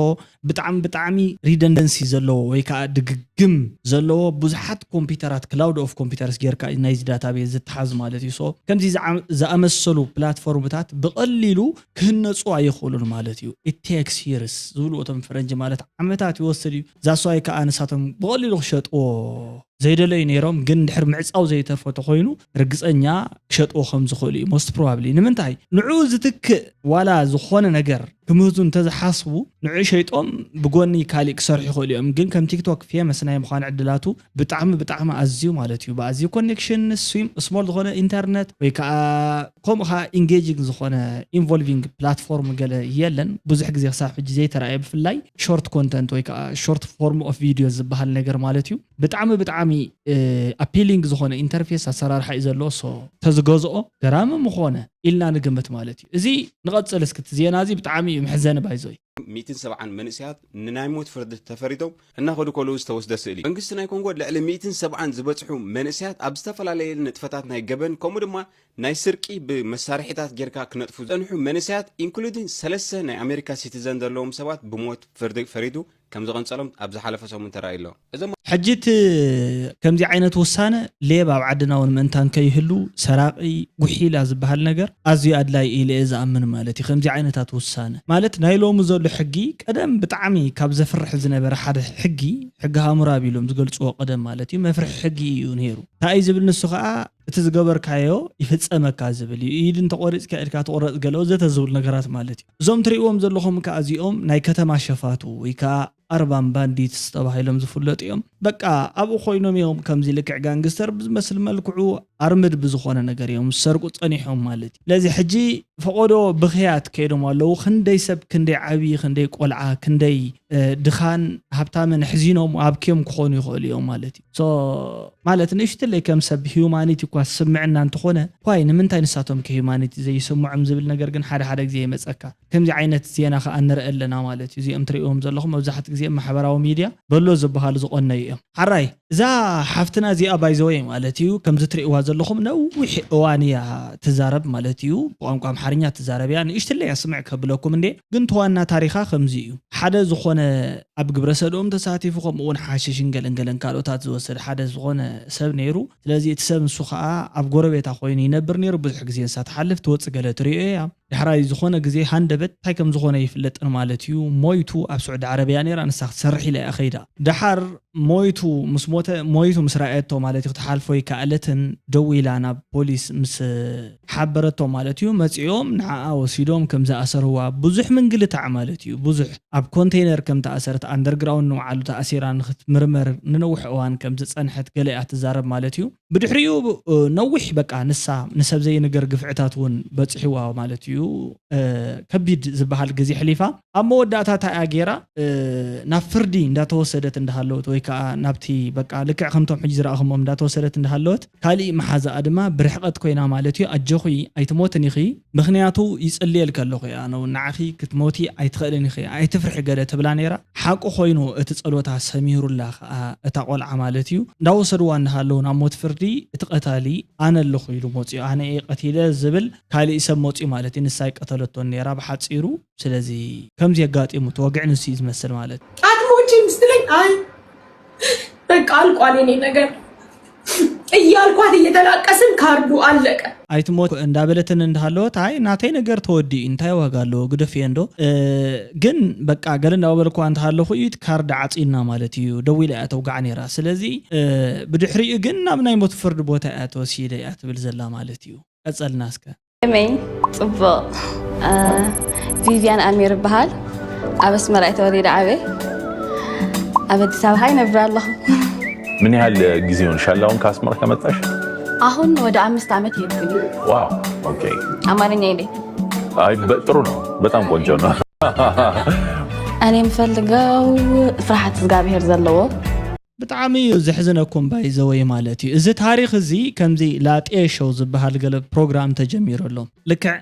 ብጣዕሚ ብጣዕሚ ሪደንደንሲ ዘለዎ ወይ ከዓ ድግግም ዘለዎ ብዙሓት ኮምፒውተራት፣ ክላውድ ኦፍ ኮምፒውተርስ ጌርካ ናይዚ ዳታቤዝ ዝተሓዝ ማለት እዩ። ሶ ከምዚ ዝኣመሰሉ ፕላትፎርምታት ብቐሊሉ ክህነፁ ኣይኽእሉን ማለት እዩ። It takes years ዝብሉ እቶም ፈረንጂ ማለት ዓመታት ይወስድ እዩ። ዛስዋይ ከዓ ንሳቶም ብቐሊሉ ክሸጥዎ ዘይደለዩ ነይሮም፣ ግን ድሕር ምዕፃው ዘይተርፎ ተኮይኑ ርግፀኛ ክሸጥዎ ከም ዝኽእሉ እዩ። Most probably ንምንታይ ንዑ ዝትክእ ዋላ ዝኾነ ነገር ክምህዙ እንተዝሓስቡ ንዑ ሸይጦም ብጎኒ ካሊእ ክሰርሑ ይኽእሉ እዮም። ግን ከም ቲክቶክ ፌመስ ናይ ምዃን ዕድላቱ ብጣዕሚ ብጣዕሚ ኣዝዩ ማለት እዩ ብኣዝዩ ኮኔክሽን ስዊም ስሞል ዝኾነ ኢንተርነት ወይ ከዓ ከምኡ ከዓ ኢንጌጂንግ ዝኾነ ኢንቮልቪንግ ፕላትፎርም ገለ የለን። ብዙሕ ግዜ ክሳብ ሕጂ ዘይተረኣየ ብፍላይ ሾርት ኮንተንት ወይ ከዓ ሾርት ፎርም ኦፍ ቪዲዮ ዝበሃል ነገር ማለት እዩ። ብጣዕሚ ብጣዕሚ ኣፒሊንግ ዝኾነ ኢንተርፌስ ኣሰራርሓ እዩ ዘለዎ። ሶ ተዝገዝኦ ገራሚ ምኾነ ኢልና ንግምት ማለት እዩ። እዚ ንቐፅል እስኪ እቲ ዜና እዚ ብጣዕሚ እዩ መሕዘኒ ባይዞይ። ሚእትን ሰብዓን መንእሰያት ንናይ ሞት ፍርዲ ተፈሪዶም እናኸዱ ከለዉ ዝተወስደ ስእሊ። መንግስቲ ናይ ኮንጎ ልዕሊ ሚእትን ሰብዓን ዝበጽሑ መንእሰያት ኣብ ዝተፈላለየ ንጥፈታት ናይ ገበን ከምኡ ድማ ናይ ስርቂ ብመሳርሒታት ጌርካ ክነጥፉ ዝጸንሑ መንእሰያት ኢንክሉዲን ሰለስተ ናይ ኣሜሪካ ሲቲዘን ዘለዎም ሰባት ብሞት ፍርዲ ፈሪዱ ከም ዝቐንጸሎም ኣብ ዝሓለፈ ሰሙን ተራእዩ ኣሎ። እዞም ሕጂ እቲ ከምዚ ዓይነት ውሳነ ሌባ ኣብ ዓድና እውን ምእንታ እንከይህሉ ሰራቒ ጉሒላ ዝበሃል ነገር ኣዝዩ ኣድላይ ኢለ እየ ዝኣምን ማለት እዩ። ከምዚ ዓይነታት ውሳነ ማለት ናይ ሎሚ ዘሎ ሕጊ ቀደም ብጣዕሚ ካብ ዘፍርሕ ዝነበረ ሓደ ሕጊ ሕጊ ሃሙራቢ ኢሎም ዝገልፅዎ ቀደም ማለት እዩ መፍርሒ ሕጊ እዩ ነይሩ። እንታይ እዩ ዝብል ንሱ ከዓ እቲ ዝገበርካዮ ይፍፀመካ ዝብል እዩ። ኢድ እንተቆሪፅካ ኢድካ ትቁረፅ ገለ ወዘተ ዝብሉ ነገራት ማለት እዩ። እዞም ትርእይዎም ዘለኹም ከዓ እዚኦም ናይ ከተማ ሸፋቱ ወይ ከዓ ኣርባን ባንዲትስ ተባሂሎም ዝፍለጡ እዮም። በቃ ኣብኡ ኮይኖም እዮም ከምዚ ልክዕ ጋንግስተር ብዝመስል መልክዑ ኣርምድ ብዝኾነ ነገር እዮም ዝሰርቁ ፀኒሖም ማለት እዩ። ስለዚ ሕጂ ፈቆዶ ብኽያት ከይዶም ኣለዉ። ክንደይ ሰብ ክንደይ ዓብዪ ክንደይ ቆልዓ ክንደይ ድኻን ሃብታምን ሕዚኖም ኣብኪዮም ክኾኑ ይኽእሉ እዮም ማለት እዩ። ሶ ማለት ንእሽትለይ ከም ሰብ ሂዩማኒቲ እኳ ዝስምዕና እንተኾነ ኳይ ንምንታይ ንሳቶም ከ ሂዩማኒቲ ዘይስምዖም ዝብል ነገር ግን ሓደ ሓደ ግዜ ይመፀካ። ከምዚ ዓይነት ዜና ከዓ ንርኢ ኣለና ማለት እዩ። እዚኦም ትርእይዎም ዘለኹም መብዛሕትኡ ግዜ ማሕበራዊ ሚድያ በሎ ዝበሃሉ ዝቆነዩ እዮም። ሓራይ እዛ ሓፍትና እዚኣ ባይዘወይ ማለት እዩ ከምዚ ትርእይዋ ዘለኹም ነዊሕ እዋን እያ ትዛረብ ማለት እዩ። ብቋንቋ ኣምሓርኛ ትዛረብ እያ። ንእሽትለይ እያ ስምዕ ከብለኩም እንዴ ግን ተዋና ታሪኻ ከምዚ እዩ። ሓደ ዝኾነ ኣብ ግብረ ሰዶም ተሳቲፉ ከምኡ እውን ሓሽሽን ገለን ገለን ካልኦታት ዝወሰድ ሓደ ዝኾነ ሰብ ነይሩ። ስለዚ እቲ ሰብ ንሱ ከዓ ኣብ ጎረቤታ ኮይኑ ይነብር ነይሩ። ብዙሕ ግዜ ንሳ ትሓልፍ ትወፅእ ገለ ትርእዮ እያ። ዳሕራይ ዝኾነ ግዜ ሃንደበት እንታይ ከም ዝኾነ ይፍለጥን ማለት እዩ። ሞይቱ ኣብ ስዑዲ ዓረብያ ነይራ ንሳ ክትሰርሕ ኢላ እያ ከይዳ። ደሓር ሞይቱ ምስ ሞተ ሞይቱ ምስ ረኣየቶ ማለት እዩ ክትሓልፎ ይከኣለትን ደው ኢላ ናብ ፖሊስ ምስ ሓበረቶ ማለት እዩ መፂኦም ንዓኣ ወሲዶም ከም ዝኣሰርዋ ብዙሕ ምንግልታዕ ማለት እዩ ብዙሕ ኣብ ኮንቴነር ከም ተኣሰረት ኣንደርግራውንድ ንባዕሉ ተኣሲራ ንክትምርመር ንነዊሕ እዋን ከም ዝፀንሐት ገለ እያ ትዛረብ ማለት እዩ። ብድሕሪኡ ነዊሕ በቃ ንሳ ንሰብ ዘይንገር ግፍዕታት እውን በፂሕዋ ማለት እዩ። ከቢድ ዝበሃል ግዜ ሕሊፋ ኣብ መወዳእታ እንታይ እያ ገይራ ናብ ፍርዲ እንዳተወሰደት እንዳሃለወት ወይ ከዓ ናብቲ በቃ ልክዕ ከምቶም ሕጂ ዝረኣኹሞም እንዳተወሰደት እንዳሃለወት ካሊእ መሓዛኣ ድማ ብርሕቐት ኮይና ማለት እዩ ኣጆኺ ኣይትሞትን ኢኺ ምኽንያቱ ይፅልየልኪ ኣለኹ እያ ነው ንዓኺ ክትሞቲ ኣይትኽእልን ኢኺ ኣይትፍርሒ ገለ ትብላ ነይራ። ሓቁ ኮይኑ እቲ ፀሎታ ሰሚሩላ ከዓ እታ ቆልዓ ማለት እዩ እንዳወሰድዋ እንዳሃለዉ ናብ ሞት ፍርዲ እቲ ቀታሊ ኣነ ኣለኹ ኢሉ መፅኡ ኣነ እየ ቀቲለ ዝብል ካሊእ ሰብ መፅኡ ማለት እዩ ንሳ ኣይቀተለቶን ነይራ ብሓፂሩ። ስለዚ ከምዚ ኣጋጢሙ እቲ ወግዒ ንሱ እዩ ዝመስል ማለት እዩ። ኣትሞችም ስትለኝ አይ በቃ አልቋል የኔ ነገር። እያልኳት እየተላቀስን ካርዱ አለቀ። ኣይትሞት እንዳበለትን እንዳሃለወት፣ ኣይ ናተይ ነገር ተወዲኡ እንታይ ዋጋ ኣለዎ፣ ግደፍዮ እንዶ። ግን በቃ ገለ እንዳበልኳ እንተሃለኹ እዩ፣ እቲ ካርድ ዓፂና ማለት እዩ። ደዊላ እያ ተውጋዕ ነይራ። ስለዚ ብድሕሪኡ ግን ናብ ናይ ሞት ፍርዲ ቦታ እያ ተወሲደ እያ ትብል ዘላ ማለት እዩ። ቀፀልና እስከ። መይ ፅቡቕ። ቪቪያን ኣሚር ይበሃል። ኣብ ኣስመራ እየ ተወሊደ ዓበየ። ኣብ ኣዲስ ኣበባ ይነብር ኣለኹ። ምን ያህል ጊዜ ሆንሻል አሁን ከአስመራ ከመጣሽ? አሁን ወደ አምስት ዓመት ይሄድኩኝ። ዋው። ኦኬ። አማርኛ እንዴት? አይ በ- ጥሩ ነው። በጣም ቆንጆ ነው። እኔ የምፈልገው ፍርሃት እግዚአብሔር ዘለዎ። ብጣዕሚ እዩ ዘሕዝነኩም ባይዘወይ ማለት እዩ። እዚ ታሪኽ እዚ ከምዚ ላጤ ሾው ዝበሃል ገለ ፕሮግራም ተጀሚሩ ኣሎ። ልክዕ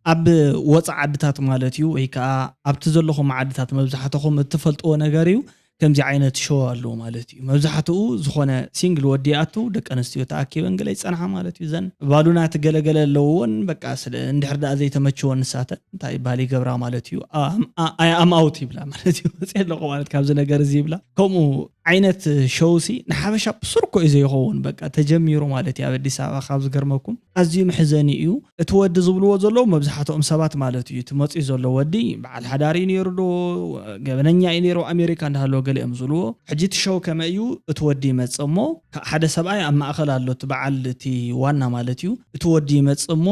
ኣብ ወፃ ዓድታት ማለት እዩ፣ ወይ ከዓ ኣብቲ ዘለኹም ዓድታት መብዛሕትኹም እትፈልጥዎ ነገር እዩ። ከምዚ ዓይነት ሾው ኣለዎ ማለት እዩ። መብዛሕትኡ ዝኾነ ሲንግል ወዲ ይኣቱ፣ ደቂ ኣንስትዮ ተኣኪበን ገለ ይፀንሓ ማለት እዩ። ዘን ባሉናት ገለገለ ኣለውዎን በቃ ስለ እንድሕር ደኣ ዘይተመችወን ንሳተን እንታይ ይበሃል ይገብራ ማለት እዩ። ኣም- ኣ- ኣይ ኣም ኣውት ይብላ ማለት እዩ። መፅእ ኣለኹ ማለት ካብዚ ነገር እዚ ይብላ። ከምኡ ዓይነት ሾው ሲ ንሓበሻ ብሱር እኮ እዩ ዘይኸውን። በቃ ተጀሚሩ ማለት እዩ ኣብ ኣዲስ ኣበባ። ካብ ዝገርመኩም ኣዝዩ መሕዘኒ እዩ። እቲ ወዲ ዝብልዎ ዘለዉ መብዛሕትኦም ሰባት ማለት እዩ። እቲ መፅኡ ዘሎ ወዲ በዓል ሓዳር እዩ ነይሩ ዶ ገበነኛ እዩ ነይሩ ኣሜሪካ እንዳሃለወ ገሊኦም ዝብልዎ። ሕጂ እቲ ሾው ከመይ እዩ? እቲ ወዲ ይመፅእ እሞ ካብ ሓደ ሰብኣይ ኣብ ማእኸል ኣሎ፣ እቲ በዓል እቲ ዋና ማለት እዩ። እቲ ወዲ ይመፅእ እሞ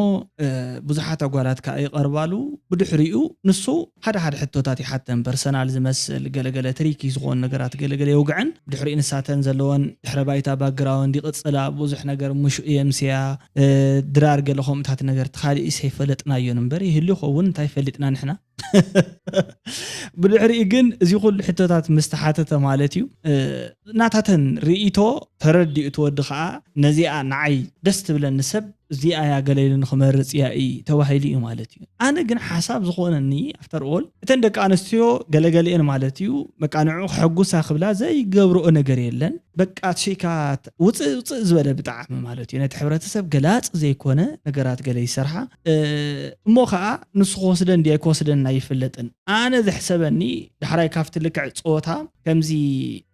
ብዙሓት ኣጓላት ከዓ ይቐርባሉ። ብድሕሪኡ ንሱ ሓደ ሓደ ሕቶታት ይሓተን፣ ፐርሰናል ዝመስል ገለገለ ትሪኪ ዝኾኑ ነገራት ገለገለ የውግዐን። ብድሕሪኡ ንሳተን ዘለወን ድሕረ ባይታ ባክግራውንድ ይቕፅላ። ብዙሕ ነገር ምሽ የምስያ ድራር ገለ ከምኡታት ነገር ተኻሊእ ሰይፈለጥናዮን እምበር ይህሉ ይኸውን እንታይ ፈሊጥና ንሕና። ብድሕሪኡ ግን እዚ ኩሉ ሕቶታት ምስ ተሓተተ ማለት እዩ ናታተን ርእይቶ ተረዲኡ ትወዲ ከዓ ነዚኣ ንዓይ ደስ ትብለኒ ሰብ እዚኣ እያ ገለ ኢሉ ንክመርፅ እያ እዩ ተባሂሉ እዩ ማለት እዩ። ኣነ ግን ሓሳብ ዝኾነኒ ኣፍተር ኦል እተን ደቂ ኣንስትዮ ገለገሊአን ማለት እዩ በቃ ንዑ ክሐጉሳ ክብላ ዘይገብርኦ ነገር የለን። በቃ ቺካ ውፅእ ውፅእ ዝበለ ብጣዕሚ ማለት እዩ ነቲ ሕብረተሰብ ገላፂ ዘይኮነ ነገራት ገለ ይሰርሓ እሞ ከዓ ንሱ ክወስደን ድየ ክወስደን ኣይፍለጥን። ኣነ ዘሕሰበኒ ዳሕራይ ካብቲ ልክዕ ፀወታ ከምዚ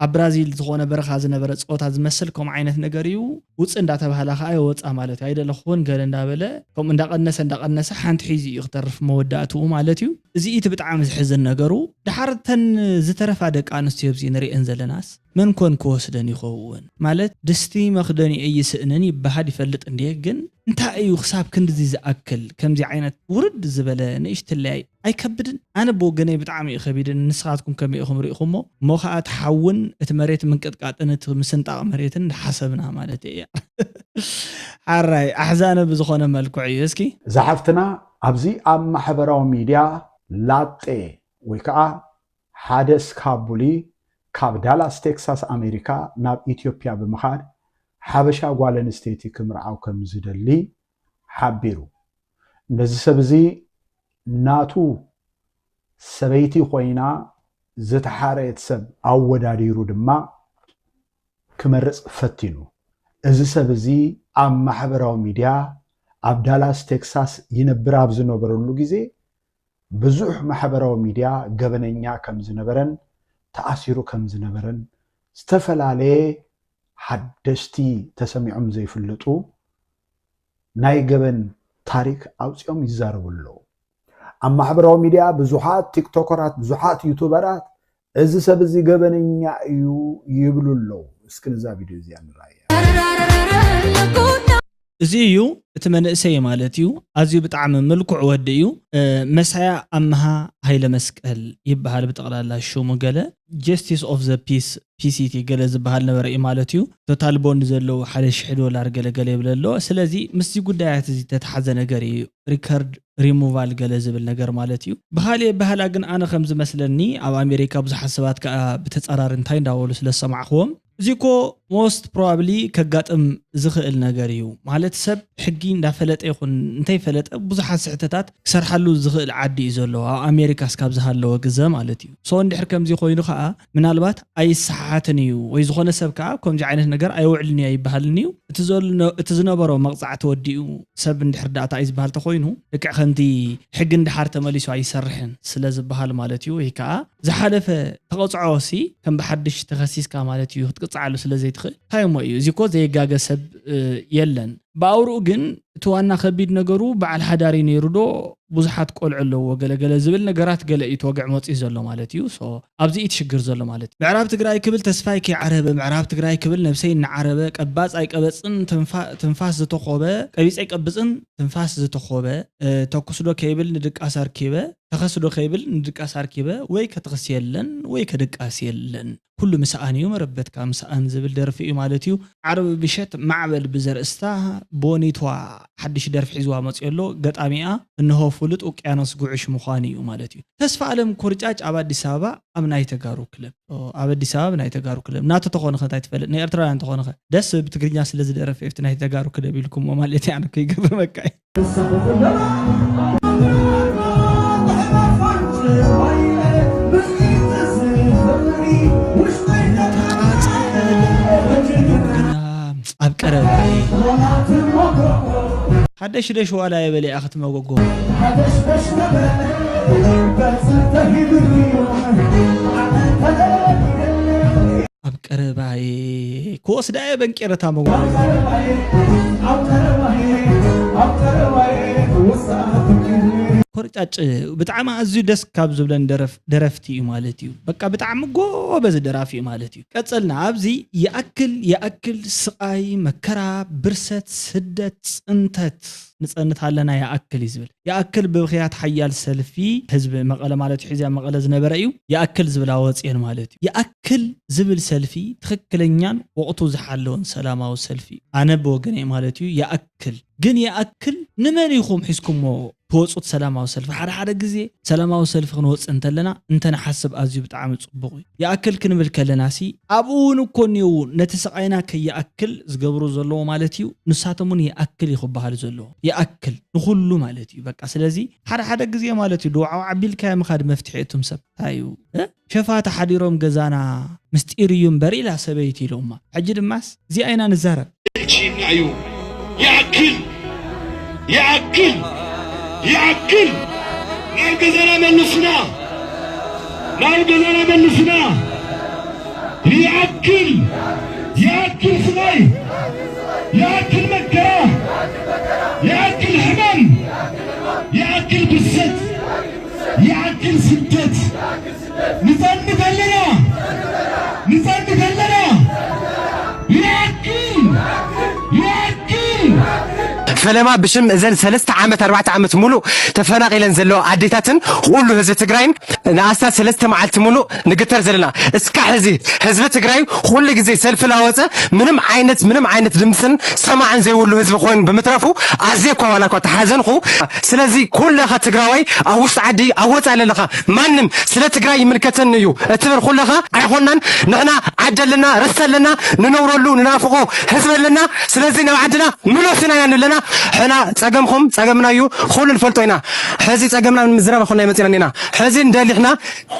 ኣብ ብራዚል ዝኾነ በረኻ ዝነበረ ፀወታ ዝመስል ከምኡ ዓይነት ነገር እዩ። ውፅእ እንዳተባህላ ከዓ ይወፃ ማለት እዩ። ኣይደለኹን ገለ እንዳበለ ከምኡ እንዳቐነሰ እንዳቐነሰ ሓንቲ ሒዙ እዩ ክተርፍ መወዳእትኡ ማለት እዩ። እዚ እቲ ብጣዕሚ ዝሕዝን ነገሩ። ደሓር እተን ዝተረፋ ደቂ ኣንስትዮ ኣብዚ ንሪአን ዘለናስ መን ኮን ክወስደን ይኸውን? ማለት ድስቲ መኽደኒ ኣይስእንን ይበሃል ይፈልጥ እንድየ፣ ግን እንታይ እዩ ክሳብ ክንድዚ ዝኣክል ከምዚ ዓይነት ውርድ ዝበለ ንእሽትለይ ኣይከብድን? ኣነ ብወገነይ ብጣዕሚ እዩ ከቢድን። ንስኻትኩም ከመይ ኢኹም ርኢኹሞ? እሞ ኸዓ እቲ ሓውን እቲ መሬት ምንቅጥቃጥን እቲ ምስንጣቕ መሬትን እንዳሓሰብና ማለት እያ። ሓራይ ኣሕዛነ ብዝኾነ መልክዑ እዩ። እስኪ እዛ ሓፍትና ኣብዚ ኣብ ማሕበራዊ ሚድያ ላጤ ወይ ከዓ ሓደ ስካቡሊ ካብ ዳላስ ቴክሳስ ኣሜሪካ ናብ ኢትዮጵያ ብምኻድ ሓበሻ ጓል ኣንስተይቲ ክምርዓው ከም ዝደሊ ሓቢሩ። ነዚ ሰብ እዚ ናቱ ሰበይቲ ኮይና ዝተሓረየት ሰብ ኣወዳዲሩ ድማ ክመርፅ ፈቲኑ። እዚ ሰብ እዚ ኣብ ማሕበራዊ ሚድያ ኣብ ዳላስ ቴክሳስ ይነብር ኣብ ዝነበረሉ ግዜ ብዙሕ ማሕበራዊ ሚድያ ገበነኛ ከም ዝነበረን ተኣሲሩ ከም ዝነበረን ዝተፈላለየ ሓደሽቲ ተሰሚዖም ዘይፍልጡ ናይ ገበን ታሪክ ኣውፂኦም ይዛረቡ ኣለዉ። ኣብ ማሕበራዊ ሚድያ ብዙሓት ቲክቶከራት ብዙሓት ዩቱበራት እዚ ሰብ እዚ ገበነኛ እዩ ይብሉ ኣለዉ። እስኪ ነዛ ቪድዮ እዚኣ ንርኣያ። እዚ እዩ እቲ መንእሰይ ማለት እዩ። ኣዝዩ ብጣዕሚ ምልኩዕ ወዲ እዩ። መሳያ ኣምሃ ሃይለ መስቀል ይበሃል ብጠቕላላ ሽሙ። ገለ ጀስቲስ ኦፍ ዘ ፒስ ፒሲቲ ገለ ዝበሃል ነበረ እዩ ማለት እዩ። ቶታል ቦንድ ዘለዎ ሓደ ሽሕ ዶላር ገለ ገለ ይብል ኣሎ። ስለዚ ምስዚ ጉዳያት እዚ ተተሓዘ ነገር እዩ ሪከርድ ሪሙቫል ገለ ዝብል ነገር ማለት እዩ። ብኻሊእ ኣበሃላ ግን ኣነ ከም ዝመስለኒ ኣብ ኣሜሪካ ብዙሓት ሰባት ከዓ ብተፃራሪ እንታይ እንዳበሉ ስለ ዝሰማዕኽዎም እዚ እኮ ሞስት ፕሮባብሊ ከጋጥም ዝኽእል ነገር እዩ። ማለት ሰብ ሕጊ እንዳፈለጠ ይኹን እንተይፈለጠ ብዙሓት ስሕተታት ክሰርሓሉ ዝኽእል ዓዲ እዩ ዘሎ ኣብ ኣሜሪካ እስካብ ዝሃለወ ግዘ ማለት እዩ። ሶ እንድሕር ከምዚ ኮይኑ ከዓ ምናልባት ኣይሰሓሓትን እዩ ወይ ዝኾነ ሰብ ከዓ ከምዚ ዓይነት ነገር ኣይውዕልን እዩ ኣይበሃልን እዩ። እቲ ዘሎ እቲ ዝነበሮ መቕፃዕቲ ወዲኡ ሰብ እንድሕር ዳእታ እዩ ዝበሃል ተኮይኑ ልክዕ ከምቲ ሕጊ እንድሓር ተመሊሱ ኣይሰርሕን ስለ ዝበሃል ማለት እዩ። ወይ ከዓ ዝሓለፈ ተቐፅዖ ሲ ከም ብሓድሽ ተኸሲስካ ማለት እዩ ክትቅፅዓሉ ስለ ዘይትኽእል እንታይ እሞ እዩ እዚ እኮ ዘይጋገ ሰብ የለን። ብኣውርኡ ግን እቲ ዋና ከቢድ ነገሩ በዓል ሓዳር እዩ ነይሩ ዶ፣ ብዙሓት ቆልዑ ኣለዎ፣ ገለገለ ዝብል ነገራት ገለ እዩ ተወግዕ መፂኡ ዘሎ ማለት እዩ። So ኣብዚ እቲ ሽግር ዘሎ ማለት እዩ። ምዕራብ ትግራይ ክብል ተስፋይ ከይዓረበ፣ ምዕራብ ትግራይ ክብል ነብሰይ እናዓረበ፣ ቀባፅ ኣይቀበፅን ትንፋ- ትንፋስ ዝተኾበ፣ ቀቢፅ ኣይቀብፅን ትንፋስ ዝተኾበ፣ ተኩስዶ ከይብል ንድቃስ ኣርኪበ፣ ተኸስዶ ከይብል ንድቃስ ኣርኪበ፣ ወይ ከትኽስ የለን ወይ ከድቃስ የለን፣ ኩሉ ምስኣን እዩ መረበትካ ምስኣን ዝብል ደርፊ እዩ ማለት እዩ። ዓርቢ ብሸት ማዕበል ብዘርእስታ ቦኒቷ ሓድሽ ደርፊ ሒዝዋ መፅዮ ኣሎ። ገጣሚኣ እንሆ ፍሉጥ ውቅያኖስ ጉዕሽ ምዃን እዩ ማለት እዩ። ተስፋ ኣለም ኮርጫጭ ኣብ ኣዲስ ኣበባ ኣብ ናይ ተጋሩ ክለብ። ኦ፣ ኣብ ኣዲስ ኣበባ ኣብ ናይ ተጋሩ ክለብ። ናቱ ተኾንኸ እንታይ ትፈልጥ? ናይ ኤርትራውያን ተኾንኸ? ደስ ብትግርኛ ስለ ዝደረፈ ኣብቲ ናይ ተጋሩ ክለብ ኢልኩሞ ማለት እዩ። ኣነ እኮ ይገርመካ እዩ። ኣብ ቀረባ ሓደሽደሽ ዋላ የበለ እያ ክትመጎጎ። ኣብ ቀረባይ ክወስዳ እየ በንቄረታ መጎጎ። ኮርጫጭ ብጣዕሚ ኣዝዩ ደስ ካብ ዝብለን ደረፍ- ደረፍቲ እዩ ማለት እዩ። በቃ ብጣዕሚ ጎበዝ ደራፊ እዩ ማለት እዩ። ቀጸልና ኣብዚ ይኣክል ይኣክል ስቓይ፣ መከራ፣ ብርሰት፣ ስደት፣ ጽንተት ንጸንት ኣለና ይኣክል እዩ ዝብል። ይኣክል ብብኽያት ሓያል ሰልፊ ህዝቢ መቐለ ማለት እዩ፣ ሕዚያ መቐለ ዝነበረ እዩ። ይኣክል ዝብላ ወፅየን ማለት እዩ። ይኣክል ዝብል ሰልፊ ትኽክለኛን ወቕቱ ዝሓለወን ሰላማዊ ሰልፊ እዩ። ኣነ ብወገነይ ማለት እዩ ይኣክል። ግን ይኣክል ንመን ኢኹም ሒዝኩሞ ትወፁት ሰላማዊ ሰልፊ? ሓደ ሓደ ግዜ ሰላማዊ ሰልፊ ክንወፅእ እንተለና እንተንሓስብ ኣዝዩ ብጣዕሚ ፅቡቕ እዩ። ይኣክል ክንብል ከለና ሲ ኣብኡ እውን እኮ እኒው ነቲ ስቓይና ከይኣክል ዝገብሩ ዘለዉ ማለት እዩ። ንሳቶም እውን ይኣክል እዩ ክበሃል ዘለዎ። ይኣክል ንኹሉ ማለት እዩ። በቃ ስለዚ ሓደ ሓደ ግዜ ማለት እዩ ድዋዕዋዕ ኣቢልካዮ ምኻድ መፍትሒ እቱም ሰብ እንታይ እዩ? እ? ሸፋታ ሓዲሮም ገዛና ምስጢር እዩ እምበር ኢላ ሰበይቲ ኢሎማ። ሕጂ ድማስ እዚኣ ኢና ንዛረብ። ይችና እዩ። ይኣክል ይኣክል ይኣክል ናብ ገዛና መልሱና ናብ ገዛና መልሱና ይኣክል ይኣክል ስቓይ ይኣክል መከራ ይኣክል ሕማም ይኣክል ብሰት ይኣክል ስደት ንጸንት ኣለና ንጸንት ኣለና ይኣክል ይኣክል ፈለማ ብሽም እዘን ሰለስተ ዓመት ኣርባዕተ ዓመት ሙሉእ ተፈናቒለን ዘለዋ ኣዴታትን ኩሉ ህዝቢ ትግራይን ንኣስታት ሰለስተ መዓልቲ ሙሉእ ንግተር ዘለና እስካዕ ሕዚ ህዝቢ ትግራይ ኩሉ ግዜ ሰልፊ ላወፀ ምንም ዓይነት ምንም ዓይነት ድምፅን ሰማዕን ዘይብሉ ህዝቢ ኮይኑ ብምትረፉ ኣዝየ እኳ ዋላ እኳ ተሓዘንኩ። ስለዚ ኩለኻ ትግራዋይ ኣብ ውሽጢ ዓዲ ኣብ ወፃኢ ዘለኻ ማንም ስለ ትግራይ ይምልከተኒ እዩ እትብል ኩለኻ ኣይኾናን። ንሕና ዓዲ ኣለና፣ ርስቲ ኣለና፣ ንነብረሉ ንናፍቆ ህዝቢ ኣለና። ስለዚ ናብ ዓድና ምለሱና ኢና ንብለና። ሕና ፀገምኹም ፀገምና እዩ፣ ኩሉ ንፈልጦ ኢና። ሕዚ ፀገምና ንምዝራብ ኣይኮና መፂና እኒና። ሕዚ እንደሊ ሕና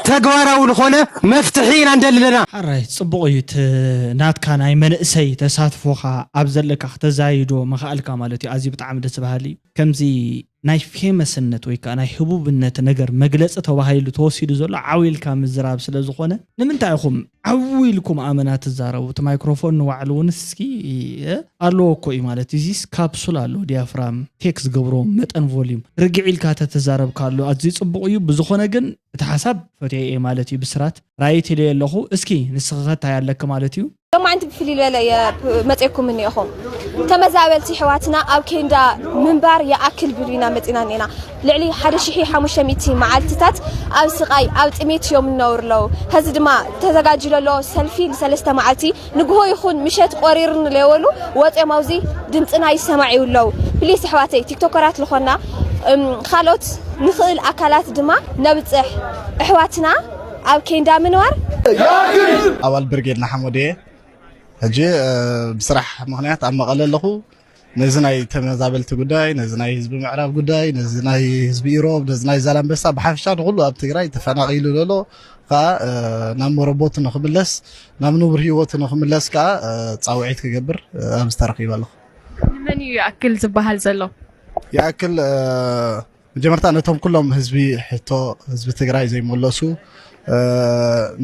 ተግባራዊ ዝኾነ መፍትሒ ኢና እንደሊ ኣለና። ሓራይ ፅቡቕ እዩ። እቲ ናትካ ናይ መንእሰይ ተሳትፎኻ ኣብ ዘለካ ክተዛይዶ ምኽኣልካ ማለት እዩ ኣዝዩ ብጣዕሚ ደስ በሃሊ እዩ። ከምዚ ናይ ፌመስነት ወይ ከዓ ናይ ህቡብነት ነገር መግለፂ ተባሂሉ ተወሲዱ ዘሎ ዓው ኢልካ ምዝራብ ስለ ዝኾነ ንምንታይ ኢኹም ዓው ኢልኩም ኣመና ትዛረቡ? እቲ ማይክሮፎን ንባዕሉ እውን እስኪ ኣለዎ እኮ እዩ ማለት እዚስ ካፕሱል ኣለዎ ዲያፍራም ቴክ ዝገብሮ መጠን ቮሊዩም ርግዕ ኢልካ ተተዛረብካ ኣሎ ኣዝዩ ፅቡቕ እዩ። ብዝኾነ ግን እቲ ሓሳብ ፈትየ እየ ማለት እዩ። ብስራት ራይት ኢለዮ ኣለኹ። እስኪ ንስኺ ከ እንታይ ኣለኪ ማለት እዩ? ሎማዓንቲ ብፍልይ ዝበለ እየ መፅየኩም እኒኦኹም። ተመዛበልቲ ኣሕዋትና ኣብ ኬንዳ ምንባር ይኣክል ቢሉ ኢና መፂና እኒና። ልዕሊ ሓደ ሽሕ ሓሙሽተ ሚእቲ መዓልትታት ኣብ ስቓይ ኣብ ጥሜት እዮም እናበሩ ኣለዉ። ሐዚ ድማ ተዘጋጅዩ ዘሎ ሰልፊ ንሰለስተ መዓልቲ ንግሆ ይኹን ምሸት ቆሪርኒ ለይበሉ ወፅዮም ኣብዚ ድምፅና ይሰማዕዩ ኣለዉ። ፕሊስ ኣሕዋተይ ቲክቶከራት ልኾና ካልኦት ንኽእል ኣካላት ድማ ነብፅሕ። ኣሕዋትና ኣብ ኬንዳ ምንባር ኣባል ብርጌድ ንሓመዱ እየ። ሕጂ ብስራሕ ምኽንያት ኣብ መቐለ ኣለኹ። ነዚ ናይ ተመዛበልቲ ጉዳይ፣ ነዚ ናይ ህዝቢ ምዕራብ ጉዳይ፣ ነዚ ናይ ህዝቢ ኢሮብ፣ ነዚ ናይ ዛላምበሳ ብሓፈሻ ንኹሉ ኣብ ትግራይ ተፈናቒሉ ዘሎ ከዓ ናብ መረቦቱ ንኽምለስ ናብ ንቡር ህይወቱ ንኽምለስ ከዓ ፃውዒት ክገብር ኣብዚ ተረኺበ ኣለኹ። ንመን እዩ ይኣክል ዝበሃል ዘሎ? ይኣክል መጀመርታ ነቶም ኩሎም ህዝቢ ሕቶ ህዝቢ ትግራይ ዘይመለሱ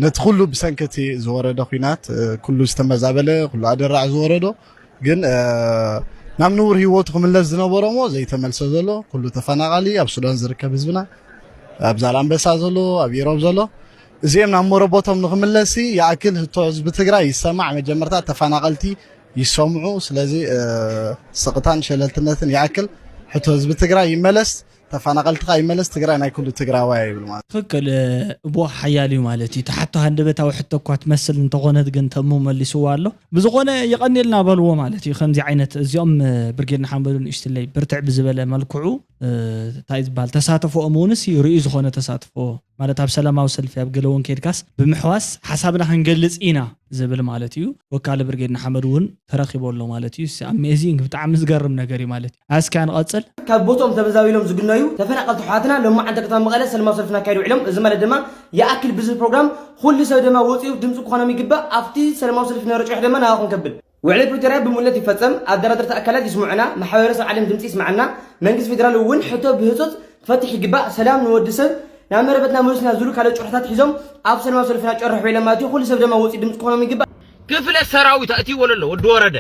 ነቲ ኩሉ ብሰንኪ እቲ ዝወረደ ኲናት ኩሉ ዝተመዛበለ ኩሉ ኣደራዕ ዝወረዶ ግን ናብ ንቡር ህይወቱ ክምለስ ዝነበሮሞ ዘይተመልሰ ዘሎ ኩሉ ተፈናቓሊ፣ ኣብ ሱዳን ዝርከብ ህዝብና፣ ኣብ ዛላምበሳ ዘሎ፣ ኣብ ኢሮብ ዘሎ፣ እዚኦም ናብ መረቦቶም ንክምለስ ይኣክል ህቶ ህዝቢ ትግራይ ይሰማዕ። መጀመርታ ተፈናቐልቲ ይሰምዑ። ስለዚ ስቕታን ሸለልትነትን ይኣክል ህቶ ህዝቢ ትግራይ ይመለስ። ተፈናቐልቲ ከኣ ይመለስ፣ ትግራይ ናይ ኩሉ ትግራዋይ ይብል ማለት። ትኽክል። እቦ ሓያል እዩ ማለት እዩ። ተሓቶ ሃንደበታዊ ሕቶ እኳ ትመስል እንተኾነት ግን ተሙ መልስዎ ኣሎ። ብዝኾነ የቐንየልና በልዎ ማለት እዩ። ከምዚ ዓይነት እዚኦም ብርጌድ ንሓመዱ ንእሽትለይ ብርትዕ ብዝበለ መልክዑ እንታይ ዝበሃል ተሳትፎኦም እውንስ ርእዩ ዝኾነ ተሳትፎ ማለት ኣብ ሰላማዊ ሰልፊ ኣብ ገለ እውን ከድካስ ብምሕዋስ ሓሳብና ክንገልጽ ኢና ዝብል ማለት እዩ። ወካሊ ብርጌድ ንሓመዱ እውን ተረኺቡ ኣሎ ማለት እዩ። ኣሜዚንግ ብጣዕሚ ዝገርም ነገር እዩ ማለት እዩ። እስኪ ንቐጽል። ካብ ቦትኦም ተመዛቢሎም ዝግነዩ ተፈናቐልቲ ኣሕዋትና ሎማዓንቲ ከተማ መቐለ ሰለማዊ ሰልፊ እናካየዱ ውዒሎም። እዚ ማለት ድማ ይኣክል ብዝብል ፕሮግራም ኩሉ ሰብ ድማ ወፂኡ ድምፂ ክኾኖም ይግባእ። ኣብቲ ሰለማዊ ሰልፊ ዝነበረ ጭርሖ ድማ ናባኹም ከብል። ውዕሊ ፕሪቶርያ ብሙሉእነት ይፈፀም፣ ኣደራደርቲ ኣካላት ይስምዑና፣ ማሕበረሰብ ዓለም ድምፂ ይስምዓና፣ መንግስቲ ፌደራል እውን ሕቶ ብህፁፅ ክፈትሕ ይግባእ፣ ሰላም ንወዲ ሰብ ናብ መረበትና ምሉስና ዝብሉ ካልኦት ጭርሖታት ሒዞም ኣብ ሰለማዊ ሰልፍና ጨርሑ ውዒሎም ማለት እዩ። ኩሉ ሰብ ድማ ወፂኡ ድምፂ ክኾኖም ይግባእ። ክፍለ ሰራዊት ኣእትይዎ ለሎ ወዲ ወረደ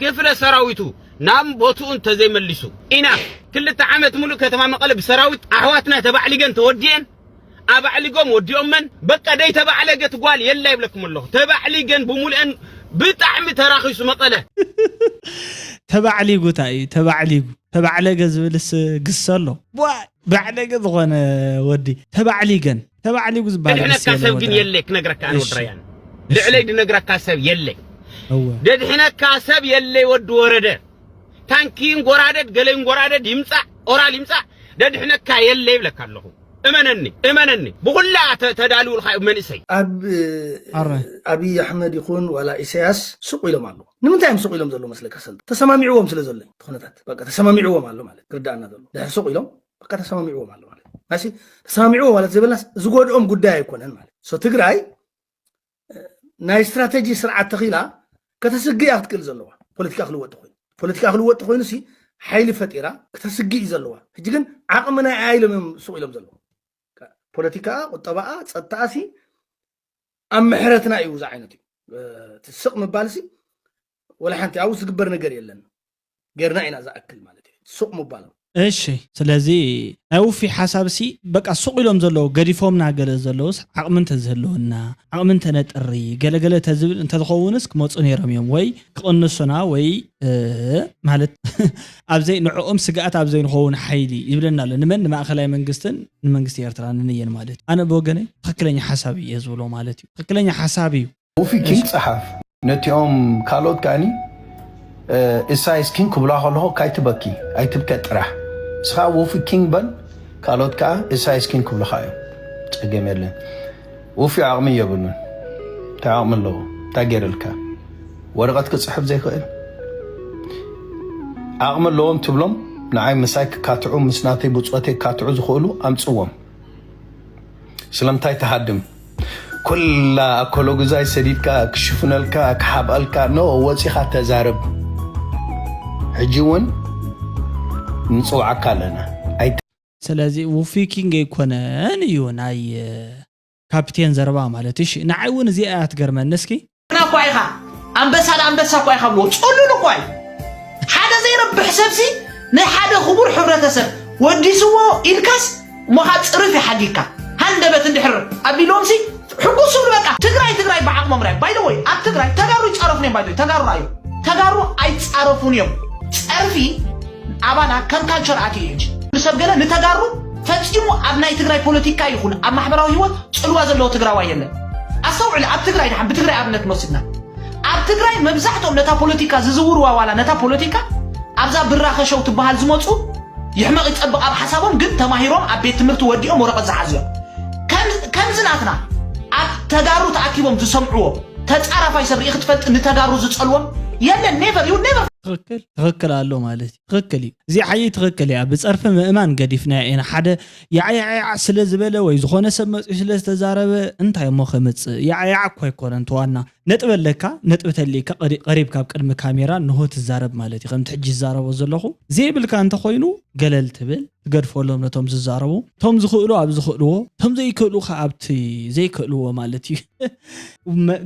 ክፍለ ሰራዊቱ ናብ ቦትኡ እንተዘይመሊሱ ኢና ክልተ ዓመት ሙሉእ ከተማ መቐለ ብሰራዊት ኣሕዋትና ተባዕሊገን ተወዲኤን ኣባዕሊጎም ወዲኦመን በቃ ደይ ተባዕለገት ጓል የላ ይብለኩም ኣለኹ ተባዕሊገን ብሙሉአን ብጣዕሚ ተራኺሱ መቐለ ተባዕሊጉ ታይ እዩ ተባዕሊጉ ተባዕለገ ዝብልስ ግሰ ኣሎ ባዕለገ ዝኾነ ወዲ ተባዕሊገን ተባዕሊጉ ዝበሃል ደድሕነካ ሰብ ግን የለይ ክነግረካ ኣነ ወዲ ረያን ልዕለይ ድነግረካ ሰብ የለይ ደድሕነካ ሰብ የለይ ወዲ ወረደ ታንኪ ይንጎራደድ ገለ ይንጎራደድ ይምፃእ ኦራል ይምፃእ ደድሕነካ የለ ይብለካ ኣለኹ እመነኒ እመነኒ ብኩላ ተዳልውልካ እዩ መንእሰይ ኣብ ኣብይ ኣሕመድ ይኹን ዋላ ኢሳያስ ሱቕ ኢሎም ኣለዉ ንምንታይ እዮም ሱቕ ኢሎም ዘለዉ መስለካ ሰልጠ ተሰማሚዕዎም ስለ ዘሎ ኩነታት በቃ ተሰማሚዕዎም ኣሎ ማለት ክርዳእና ዘሎ ድሕር ሱቕ ኢሎም በቃ ተሰማሚዕዎም ኣሎ ማለት ናሲ ተሰማሚዕዎም ማለት ዘይበልናስ ዝጎድኦም ጉዳይ ኣይኮነን ማለት ሶ ትግራይ ናይ ስትራተጂ ስርዓት ተኺላ ከተስግእ እያ ክትክእል ዘለዋ ፖለቲካ ክልወጥ ኮይኑ ፖለቲካ ክልወጥ ኮይኑ ሲ ሓይሊ ፈጢራ ክተስግእ እዩ ዘለዋ ሕጂ ግን ዓቕሚ ናይ ኣያ ኢሎም እዮም ሱቕ ኢሎም ዘለዉ ፖለቲካ ቁጠባኣ ፀጥታኣ ሲ ኣብ ምሕረትና እዩ እዚ ዓይነት እዩ ስቕ ምባል ሲ ወላ ሓንቲ ኣብኡ ዝግበር ነገር የለን ጌርና ኢና ዝኣክል ማለት እዩ ሱቕ ምባሎም እሺ ስለዚ ናይ ውፊ ሓሳብ ሲ በቃ ሱቕ ኢሎም ዘለዉ ገዲፎምና ገለ ዘለውስ ዓቕሚ እንተዝህልወና ዓቕሚ እንተነጥሪ ገለገለ ተዝብል እንተዝኸውንስ ክመፁ ነይሮም እዮም ወይ ክቕንሱና ወይ ማለት ኣብዘይ ንዕኦም ስግኣት ኣብ ዘይንኸውን ሓይሊ ይብለና ኣሎ ንመን ንማእኸላይ መንግስትን ንመንግስቲ ኤርትራ ንንየን ማለት እዩ ኣነ ብወገነይ ትክክለኛ ሓሳብ እየ ዝብሎ ማለት እዩ ትክክለኛ ሓሳብ እዩ ውፊ ኪንግ ጸሓፍ። ነቲኦም ካልኦት ከኣኒ ኢሳይስ ኪንግ ክብሉኻ ከለኹ ካይትበኪ ኣይትብከ ጥራሕ። ንስኻ ውፊ ኪንግ በል ካልኦት ከኣ ኢሳይስ ኪንግ ክብሉኻ እዮም። ጸገም የለን። ውፊ ዓቕሚ የብሉን። እንታይ ዓቕሚ ኣለዎ? እንታይ ገይረልካ? ወረቐት ክጽሕፍ ዘይክእል? ዓቕሚ ኣለዎም ትብሎም ንዓይ ምሳይ ክካትዑ ምስ ናተይ ብጾተይ ክካትዑ ዝኽእሉ ኣምጽዎም። ስለምንታይ ትሃድም? ኩላ ኣኮሎጉዛይ ሰዲድካ ክሽፍነልካ ክሓብኣልካ ኖ ወፂኻ ተዛረብ ሕጂ እውን ንፅውዓካ ኣለና ኣይ ስለዚ ውፊ ኪንግ ኣይኮነን እዩ ናይ ካፕቴን ዘረባ ማለት እሺ ንዓይ እውን እዚኣ እያ ትገርመኒ እስኪ ንሕና እኳ ኢኻ ኣንበሳ ንኣንበሳ እኳ ኢኻ ብልዎ ጽሉል እኳ እዩ ሓደ ዘይረብሕ ሰብሲ ንሓደ ክቡር ሕብረተሰብ ወዲስዎ ኢልካስ እሞ ኻብ ጽርፍ ይሓጊካ ሃንደበት እንድሕር ኣቢልዎምሲ ሕጉስ ስብሉ በቃ ትግራይ ትግራይ ብዓቕሞም ራይ ባይደወይ ኣብ ትግራይ ተጋሩ ይጻረፉን እዮም ባይደወይ ተጋሩ ራእዩ ተጋሩ ኣይጻረፉን እዮም ጸርፊ ኣባና ከም ካልቸር ኣትዩ እዩ ሰብ ገለ ንተጋሩ ፈጺሙ ኣብ ናይ ትግራይ ፖለቲካ ይኹን ኣብ ማሕበራዊ ህይወት ጽልዋ ዘለዎ ትግራዋይ የለን። ኣስተውዕል፣ ኣብ ትግራይ ድሓን ብትግራይ ኣብነት ንወስድና። ኣብ ትግራይ መብዛሕትኦም ነታ ፖለቲካ ዝዝውርዋ ዋላ ነታ ፖለቲካ ኣብዛ ብራኸ ሸው ትበሃል ዝመፁ ይሕመቕ ይፀብቕ ኣብ ሓሳቦም ግን ተማሂሮም ኣብ ቤት ትምህርቲ ወዲኦም ወረቐት ዝሓዙ እዮም። ከም- ከምዚ ናትና ኣብ ተጋሩ ተኣኪቦም ዝሰምዕዎ ተፃራፋይ ሰብ ርኢ ክትፈልጥ ንተጋሩ ዝፀልዎም የለን። ኔቨር ዩ ኔቨር ትኽክል ትኽክል ኣሎ ማለት እዩ ትኽክል እዩ እዚ ሓይ ትኽክል እያ። ብጸርፊ ምእማን ገዲፍና ኢና። ሓደ ያዕያዕያዕ ስለ ዝበለ ወይ ዝኾነ ሰብ መፅኡ ስለ ዝተዛረበ እንታይ እሞ ከምፅእ? ያዕያዕ እኮ ኣይኮነን እቲ ዋና ነጥብ ኣለካ። ነጥብ ተልካ ቀሪብካ ኣብ ቅድሚ ካሜራ ንሆ ትዛረብ ማለት እዩ። ከምቲ ሕጂ ዝዛረቦ ዘለኹ ዘይብልካ እንተኮይኑ ገለል ትብል፣ ትገድፈሎም ነቶም ዝዛረቡ። ቶም ዝኽእሉ ኣብ ዝኽእልዎ፣ ቶም ዘይክእሉ ከ ኣብቲ ዘይክእልዎ ማለት እዩ።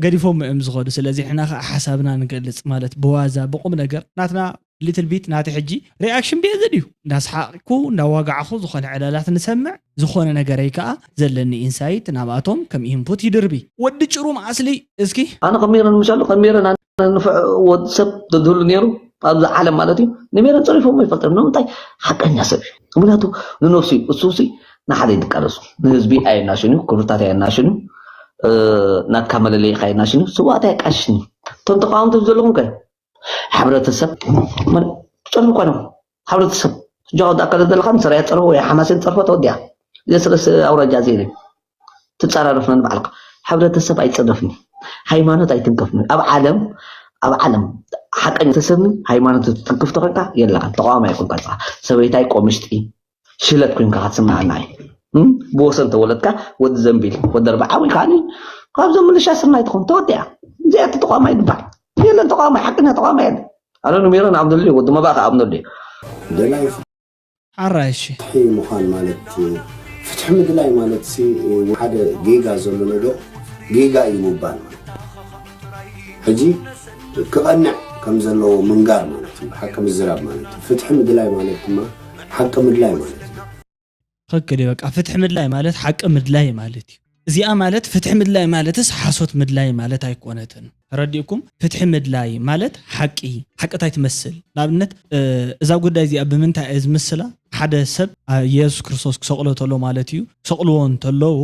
ገዲፎም እዮም ዝኸዱ። ስለዚ ሕና ከዓ ሓሳብና ንገልፅ ማለት ብዋዛ ብቁም ነገር ናትና ሊትል ቢት ናቲ ሕጂ ሪኣክሽን ቤዝድ እዩ። እንዳስሓቅኩ እንዳዋጋዕኩ ዝኾነ ዕላላት ንሰምዕ፣ ዝኾነ ነገረይ ከዓ ዘለኒ ኢንሳይት ናብኣቶም ከም ኢንፑት ይድርቢ። ወዲ ጭሩም ኣስሊ እስኪ ኣነ ከሜረን ምሻሉ ከሜረን ኣነ ንፍዕ ወዲ ሰብ ተድህሉ ነይሩ ኣብዚ ዓለም ማለት እዩ። ንሜረን ፀሪፎም ይፈልጥም ንምንታይ ሓቀኛ ሰብ እዩ። ምክንያቱ ንነፍሱ እዩ እሱ ሲ ንሓደ ይድቃለሱ ንህዝቢ ኣየናሽን እዩ ክብርታት ኣየናሽን እዩ ናትካ መለለይካ ኣየናሽን እዩ ስዋእታ የቃሽኒ እቶም ተቃወምቲ ዘለኹም ከ ሕብረተሰብ ትፀርፉ እኳ ነው ሕብረተሰብ እጃ ወዳእካ ዘለካ ንሰራያ ፀርፎ ወይ ሓማሴን ፀርፎ ተወዲያ ዘስለስ ኣውራጃ ዜለ ትፀራረፍ ነን ባዕልካ ሕብረተሰብ ኣይፀደፍኒ ሃይማኖት ኣይትንከፍኒ ኣብ ዓለም ኣብ ዓለም ሓቀኛ ተሰብኒ ሃይማኖት ትትንክፍ ተኮንካ የለካ ተቃዋሚ ኣይኮንካ ሰበይታይ ቆምሽጢ ሽለት ኮይንካ ክትስምዓና እዩ ብወሰን ተወለድካ ወዲ ዘንቢል ወዲ ኣርባዓ ወይ ከዓ ካብዞም ምልሻ ስርናይ ትኾን ተወዲኣ እዚኣ እቲ ተቋማ ይግባዕ የለን ተቋማ ሓቅኛ ተቋማ የለን ኣነ ኑሜሮን ኣብነሉ ወዲ መባእካ ኣብነሉ ደላይ ሓራይሺ ፍትሒ ምዃን ማለት ፍትሒ ምድላይ ማለት ሲ ሓደ ጌጋ ዘሎ ነገር ጌጋ እዩ ምባል ማለት ሕጂ ክቐንዕ ከም ዘለዎ ምንጋር ማለት እዩ ሓቂ ምዝራብ ማለት እዩ ፍትሒ ምድላይ ማለት ድማ ሓቂ ምድላይ ማለት እዩ ትክክል እዩ በቃ ፍትሒ ምድላይ ማለት ሓቂ ምድላይ ማለት እዩ እዚኣ ማለት ፍትሒ ምድላይ ማለትስ ሓሶት ምድላይ ማለት ኣይኮነትን ተረዲእኩም ፍትሒ ምድላይ ማለት ሓቂ ሓቅታይ ትመስል ንኣብነት እዛ ጉዳይ እዚኣ ብምንታይ እየ ዝምስላ ሓደ ሰብ የሱስ ክርስቶስ ክሰቕሎ ተሎ ማለት እዩ ክሰቕልዎ እንተለዉ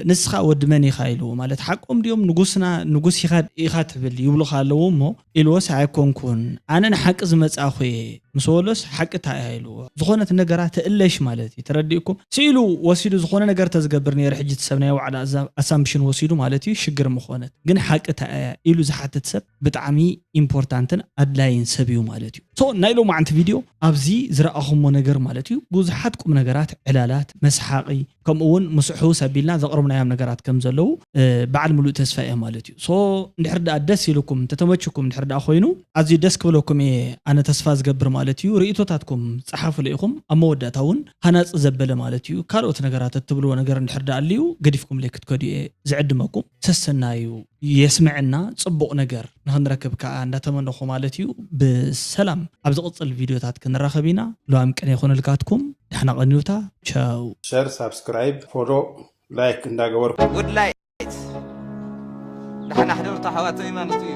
ንስኻ ወዲ መን ኢኻ ኢልዎ ማለት ሓቆም ድዮም ንጉስና ንጉስ ኢኻ ኢኻ ትብል ይብሉኻ ኣለዉ እሞ ኢልዎስ ኣይኮንኩን ኣነ ንሓቂ ዝመጻእኹ እየ ምስ በሎስ ሓቂ እንታይ እያ ኢልዎ ዝኾነት ነገራ ትእለሽ ማለት እዩ ተረዲእኩም ስኢሉ ወሲዱ ዝኾነ ነገር ተዝገብር ነይሩ ሕጂ እቲ ሰብ ናይ ዋዕላ ኣሳምፕሽን ወሲዱ ማለት እዩ ሽግር ምኾነት ግን ሓቂ እንታይ እያ ኢሉ ዝሓትት ሰብ ብጣዕሚ ኢምፖርታንትን ኣድላይን ሰብ እዩ ማለት እዩ ሶ ናይ ሎማዓንቲ ቪድዮ ኣብዚ ዝረኣኹሞ ነገር ማለት እዩ ብዙሓት ቁም ነገራት ዕላላት መስሓቂ ከምኡ እውን ምስ ሕውስ ኣቢልና ዘቕረብናዮም ነገራት ከም ዘለዉ በዓል ሙሉእ ተስፋ እየ ማለት እዩ ሶ እንድሕር ደኣ ደስ ኢልኩም እንተተመችኩም እንድሕር ደኣ ኮይኑ ኣዝዩ ደስ ክብለኩም እየ ኣነ ተስፋ ዝገብር ማለት እዩ ርእቶታትኩም ጸሓፉለ ኢኹም ኣብ መወዳእታ እውን ሃናፂ ዘበለ ማለት እዩ ካልኦት ነገራት እትብልዎ ነገር እንድሕር ደኣ ኣልዩ ገዲፍኩም ለይ ክትከዱ እየ ዝዕድመኩም ሰሰናዩ የስምዐና ፅቡቕ ነገር ንክንረክብ ከዓ እንዳተመነኹ ማለት እዩ ብሰላም ኣብ ዝቕፅል ቪድዮታት ክንራኸብ ኢና ሎሚ ቅነ ይኹንልካትኩም ዳሕና ቀኒውታ ቻው ሸር ሳብስክራይብ ፎሎ ላይክ እንዳገበርኩም ጉድ ላይት ዳሕና ሕደሩ ተሓዋተይ ማለት እዩ